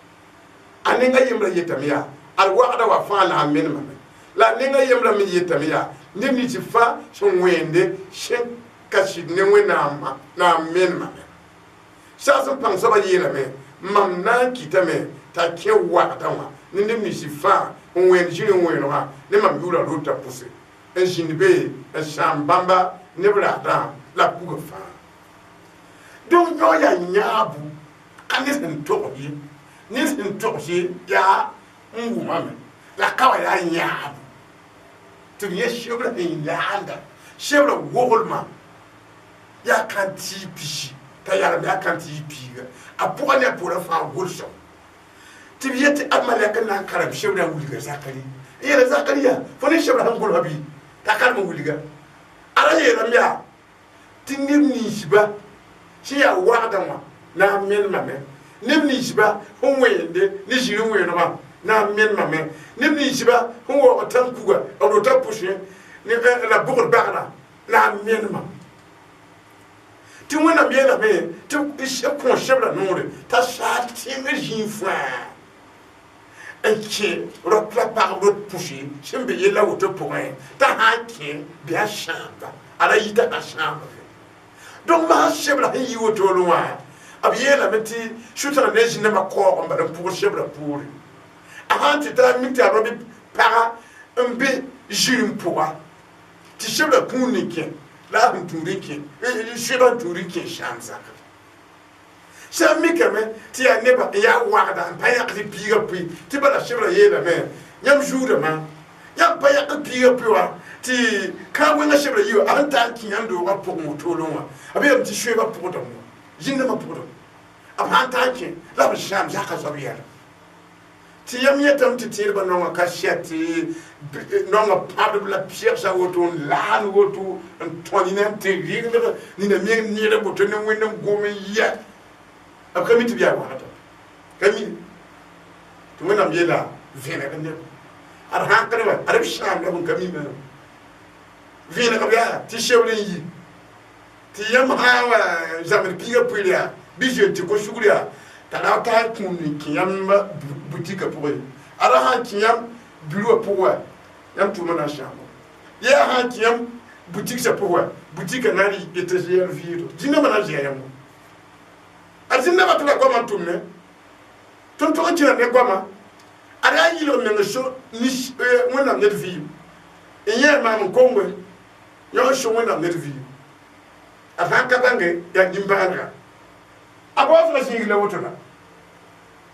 A nenga yembrã yetame yaa ad wagda wa fãa na n menemame. La a nenga yembrã me yetame yaa neb nins fãa sẽn wẽende sẽn ka sɩd ne Wẽnnaamã na n menemame. Saas n pãng soabã yeelame mam na n kɩtame t'a kẽ wagdã wã ne neb nins fãa n wẽend zĩr n wẽenegã ne mam yʋʋra rota pʋse n zĩnd be n sãam bãmba neb raadã la puga fãa. Donc yõ yaa yãabu ka ned sẽn togs ye, ned sẽn togs ye yaa n wʋmame la ka wa yaa yãabu tɩ b yẽ sebrã sẽn yaanda sebrã woglmã yaa kãn-tɩɩ pisi t'a yalem yaa kãn-tɩɩ piiga a pʋga ne a poorã fãa gʋlsem tɩ b yet a malɛk n na n karem sebrã n wilga Zakari n yeela Zakariya fo ne sebrã sẽn gʋlsa bɩ t'a karem n wilga a ra yeelame yaa tɩ neb ninsba sẽn yaa wagdã wã na n menemame, neb ninsba sẽn wẽende ne zĩr n wẽenegã na n menemame, neb ninsba sẽn waoog tãn-kuga b rota pʋsẽ la bʋgd bagrã na n menemame. Tɩ Wẽnnaam yeelame tɩ b kõ sebrã noore t'a saag tẽngã zĩig fãa n kẽ rot la pagb rot pʋse sẽn be yella woto pʋgẽ t'a sã n kẽ bɩ a sãamba a ra yita a sãamba. Donc maa sebra sẽn yi wotoro wã b yeelame tɩ sʋtẽg ne zĩnãmã kaoog n bal n pʋgd sebra poore. A sãn tɩ t'a mik tɩ a rabi paga n be zĩr n pʋga tɩ sebra kũun n kẽ la a sẽn tũud n kẽ soɛba n tũud n kẽ sãam zakr. Sã n mikame tɩ yaa neba n yaa wagda n pa yãkd piigã pʋɩ tɩ bala sebra yeelame yãmb zuudãmã yãmb pa yãkd piigã pʋɩ wã tɩ kãab wẽngã sebra yi wã a sẽn ta n kẽ yãmb doogã pʋgẽ wotolẽ wã b yeelame tɩ soɛbã pʋgdame wã zĩndãmã pʋgdame b sãn ta n kẽ la b sãam zaka soab yɛla tɩ yãmb yetame tɩ tẽedbã naongã ka sɛ tɩ naongã pãbdb la pɛgsa woto n laan woto n tõ nina n tɩ rɩngd nina meng neer woto ne wẽnd n gom n yɛ b ka mi tɩ b yaa wagda ka mi tɩ Wẽnnaam yeela vẽneg neb ad sãn ka wã ad b sãam la b n ka mimã vẽneg b yaa tɩ sebr n yi tɩ yãmb sã n wa zãmd piigã pʋɩr yaa bɩ zoe tɩ ko sugr yaa t'a ra ta n kũum n kẽ yãmb butikã pʋgẽ a ra sã n kẽ yãmb bureau pʋgẽ wã yãmb tʋʋmã na n sãamo yaa sã n kẽ yãmb butik sã pʋgẽ wã butikã na n étagère vɩɩdo zĩndãmbã na n zɩa yãmb a zĩndãmbã tɩ la goamã n tʋm ne tõnd tog n kẽna ne goamã a ra yɩlg meng so Wẽnnaam ned vɩɩm n yẽ maam n kongoe yõ n so Wẽnnaam ned vɩɩm a sã n ka bãnge yaa nin-bãadga a baoosgã zĩig la woto la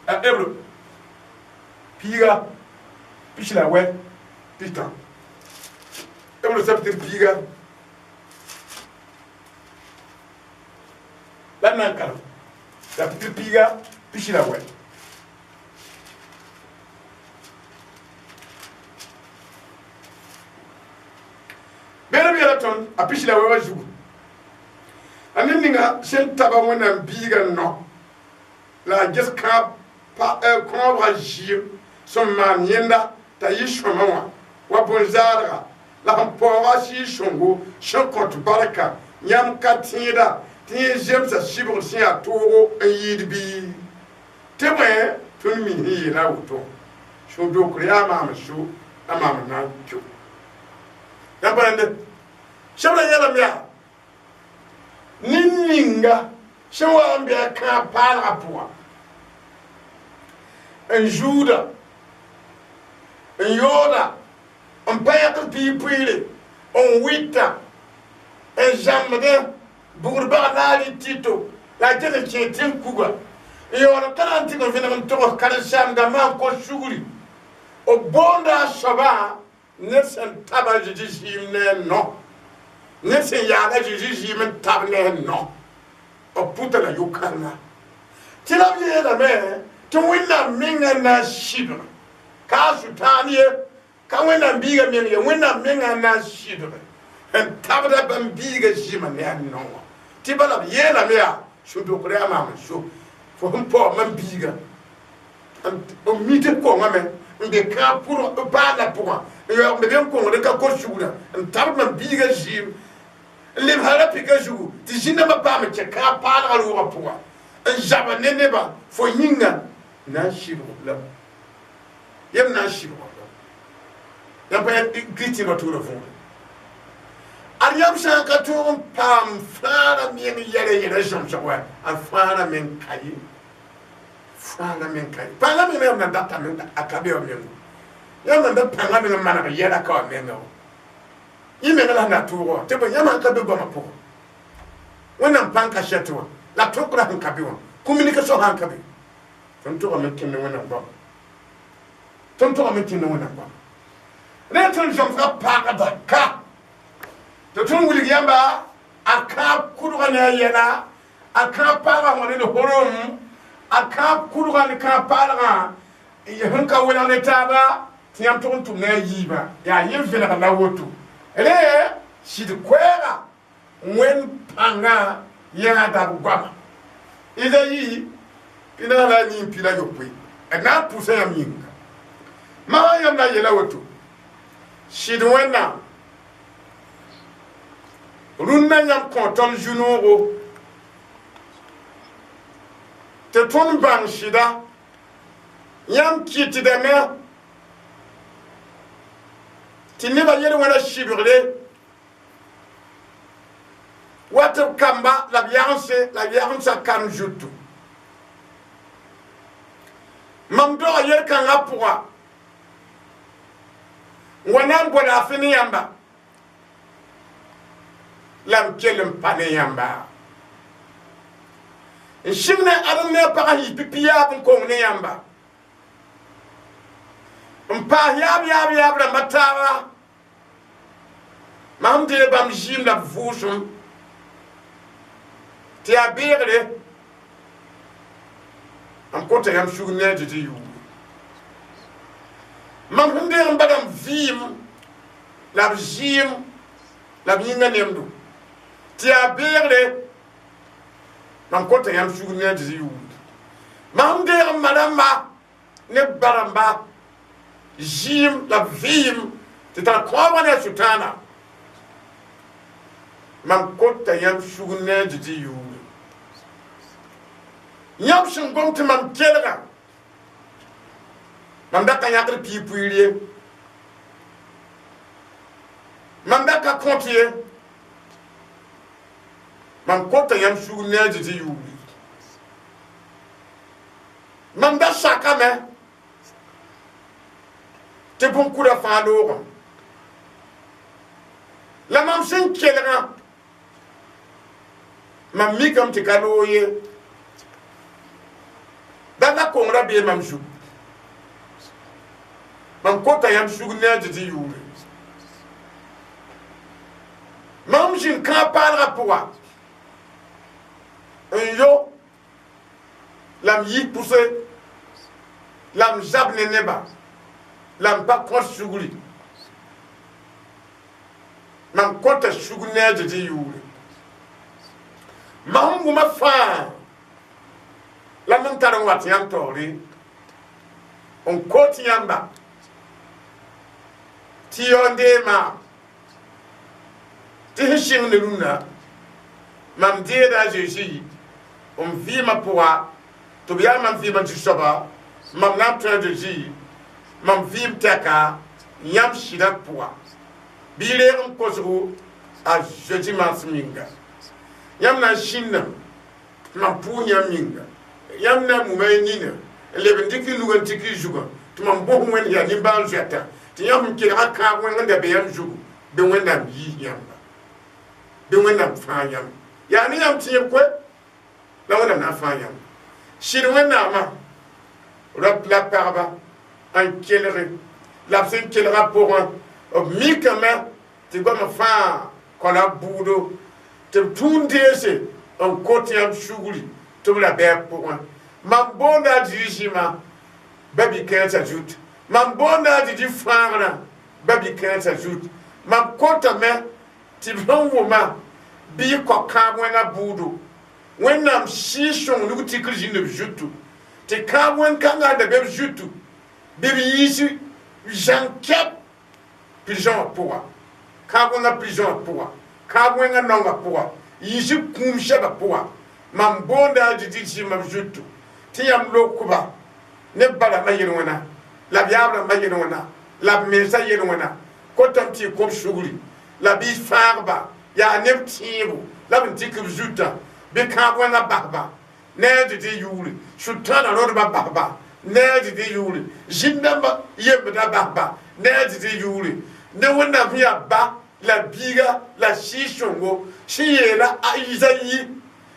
a ebr piiga pis la wɛ pistã ebr chapitre piiga la n na n karem chapitre piiga pis la wɛ. Bẽrb yeela tõnd a pis la wɛ wã zugu a ned ninga sẽn taba Wẽnnaam biigã no la a ges kãab kõobga zɩɩm sẽn maan yẽnda t'a yɩ sõma wã wa bõn-zaadga la sẽn paooga sɩɩg-sõngo sẽn kõt barka yãmb ka tẽeda tɩ yẽ zemsa sɩbgr sẽn yaa toogo n yɩɩd bɩ tɩ bõe tõnd mi sẽn yeela a woto sũ-dokr yaa maam so a maam na n keo. Yãmb pa rẽnde sebra yeelame yaa ned ninga sẽn wa n be a kãab paalgã pʋga n zuuda n yooda n pa yãkd piig pʋɩɩre n wɩta n zãmbdẽ bugr bag la a rɩ tɩto la a ges n kẽe tẽn-kuga n yaood n ka na n tɩg n vẽneg n togs karen-saamdãmbã n kos sugri b boonda a soabã ned sẽn tab a Zeezi zɩɩm ne a no ned sẽn yaag a Zeezi zɩɩm n tab ne a no b pʋta la yʋ-kãnga tɩ la b yeelame tɩ Wẽnnaam mengã na n sɩbg ka a sʋtãan ye ka Wẽnnaam biigã meng ye Wẽnnaam mengã na n sɩbg n tabda bãmb biigã zɩma ne a no wã tɩ bala b yeelame yaa sũ-dokr yaa maam n so fo sẽn paoog mam biigã n mi tɩ kongame n be kãab paalã pʋgã n yaoog n be be n kongd n ka kos sugrã n tabd mam biigã zɩɩm N leb hala pika zugu tɩ zĩnãmbã paam n kẽ kãab paalgã roogã pʋga n zaba ne nebã fo yĩnga na n sɩbg lame yem na n sɩbg lame yãmb pa yã kristɩ tʋʋra võore ad yãmb sã n ka tõog n paam fãara meng yɛla yɛla zãmsg wa a fãara meng ka ye fãaga meng ka ye pãngã meng yãmb na datame a ka be wa mengo yãmb nan da pãngã meng n maneg yɛla ka wa menga wa yẽ meng la sẽn na tʋʋgã wã tɩ bõe yãmb sãn ka be goamã pʋgẽ wẽnnaam pãng kasɛt wã la tõkrã sẽn ka be wã communication sãn ka be tõnd togame kẽnd ne wẽnnaam goama tõnd togame kẽnd ne wẽnnaam goama rẽ tõnd zãmsgã paagda ka tɩ tõnd wilg yãmba a kãab kʋdga ne a yɛla a kãab paalgã wã ne horom a kãab kʋdga ne kãab paalgã sẽn ka welg ne taaba tɩ yãmb tʋg n tʋm ne a yiibã yaa yẽ vẽlg la woto rẽ sɩd koɛɛga wẽnd pãngã yãada b goama Izayi pina la nin pila yopoe na n pʋsa yãmb yĩnga maa yãmb na yela woto sɩd wẽnnaam rũnnã yãmb kõ tõnd zu-noogo tɩ tõnd bãng sɩda yãmb kɩtdame tɩ nebã yel-wẽna sɩbgre wa tɩ b kamba la b yagse la b yagmsã kam zutu mam doga yel-kãngã pʋga n wa na n bao laafɩ ne yãmba la m kell n pa ne yãmba n sɩng ne adem ne a pagã yɩ pipi yaab n kong ne yãmba n paas yaab yaab yaab rãmba taaba mam dee bãmb zɩɩm la b vʋʋsem tɩ yaa beegre mam kota yãmb sug ne a Zezi yʋʋre mam sẽn deeg n bala m vɩɩm la b zɩɩm la b yĩngã nemdo tɩ yaa beegre mam kota yãmb sug ne a Zezi yʋʋre mam sẽn deeg n ma rãmba ne b ba rãmba zɩɩm la b vɩɩm tɩ tar kõobga ne a sʋtãana mam kota yãmb sug ne a Zezi yʋʋre yãmb sẽn gom tɩ mam kelga mam da ka yãkd pii puiir ye mam da ka kõt ye mam kota yãmb sug ne a Zezi yʋʋre mam da sakame tɩ bõn-kura fãa loogame la mam sẽn kelgã mam mikame tɩ ka loog ye da la kongrã bee mam zugu mam kota yãmb sug ne a Zezi yʋʋre mam zĩnd kãab paalgã pʋga n yo la m yi pʋse la m zab ne neba la m pa kõt sugri mam kõta sug ne a Zezi yʋʋre mam wʋma fãa la m tar n wat yãmb taoore n kot yãmba tɩ yaoon dee maam tɩ sẽn sɩng ne rũnnã mam deeda a Zezi n vɩɩmã pʋga tɩ b yaa mam vɩɩmã zu-soaba mam na n tõe a Zezi mam vɩɩm tɛka yãmb sɩdã pʋga bɩ y reeg n kosgo a Zezi maasem yĩnga yãmb na n sĩndame tɩ mam pʋʋs yãmb yĩnga yãmb na n muma y nina n leb n dɩk y nugã n tik y zugã tɩ mam bos wẽnd yaa nimbãan-zoɛta tɩ yãmb sẽn kelga kãab wẽng n da be yãmb zugu bɩ wẽnnaam yiis yãmba bɩ wẽnnaam fãa yãmb yaa ne yãmb tẽeb koe la wẽnnaam na n fãa yãmb sɩd wẽnnaamã rap la pagba n kelge la b sẽn kelgã pʋgẽ b mikame tɩ goamã fãa kõ la buudo tɩ b tũud deese n kot yãmb sugri tɩ b ra bɩ a pʋgẽ mam boonda a Zezi-zĩma ba bi-kãensã zut mam boonda a Zezi fãagrã ba bi-kãensã zut mam kotame tɩ b sẽn wʋma bɩ y kao kãab wẽngã buudo wẽnnaam sɩɩg-sõng nug tikr zĩnd b zutu tɩ kãab wẽn-kãngã da be b zutu bɩ b yiis zãng kɛp prison wã pʋga kãab wẽngã prison wã pʋga Kãab wẽngã naongã pʋga, yiis b kũum sɛbã pʋga. Mam boonda a Zezi zĩmb b zutu tɩ yãmb lokba ne b ba-rãmbã yel-wẽna la b yaab-rãmbã yel-wẽna la b mensã yel-wẽna, kotame tɩ y kõ b sugri la bɩ y fãagba yaa neb tẽebo la b n dɩk b zutã. Bɩ kãab wẽngã basba ne a Zezi yʋʋre, sʋtãanã rõdbã basba ne a Zezi yʋʋre, zĩn-dãmbã yembdã basba ne a Zezi yʋʋre, ne Wẽnnaam sẽn yaa Ba la Biiga la Sɩɩg Sõngo sẽn yeela a Izayi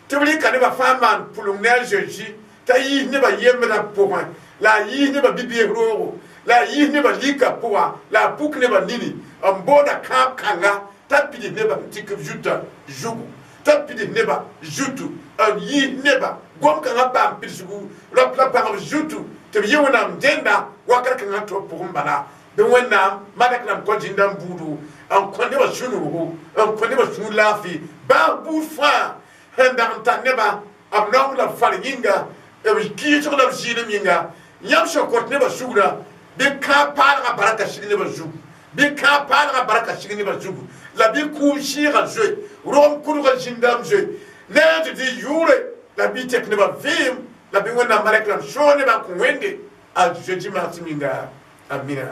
tɩ b rɩka nebã fãa maan pʋleng ne a Zezi, t'a yiis nebã yembdã pʋgẽ, la a yiis nebã bi-bees roogo, la a yiis nebã lika pʋga, la a puk nebã nini. N booda kãab kãnga t'a pids nebã sẽn tik b zutã zugu, t'a pids nebã zutu, n yiis nebã gom kãngã paam pidsgu rap la pagb zutu tɩ b yɩ Wẽnnaam dẽnda wakat kãngã to pʋgẽ. Bala, bɩ Wẽnnaam malɛk rãmb kõ zĩndãmb buudu, n kõ nebã sũ-noogo, n kõ nebã sũur laafɩ bãas buud fãa sẽn dag n tar nebã b naong la b far yĩnga, b kɩɩsg la b zɩɩlem yĩnga. Yãmb sẽn kõt nebã sugrã, bɩ kãab paalgã barka sig nebã zugu, bɩ kãab paalgã barka sig nebã zugu, la bɩ kũum sɩɩgã zoe, rogem kʋdgã zĩndãmb zoe ne a Zezi yʋʋre, la bɩ tek nebã vɩɩm, la bɩ Wẽnnaam malɛk rãmb sõog nebã n kõ Wẽnde a Zezi maasem yĩnga. Amina.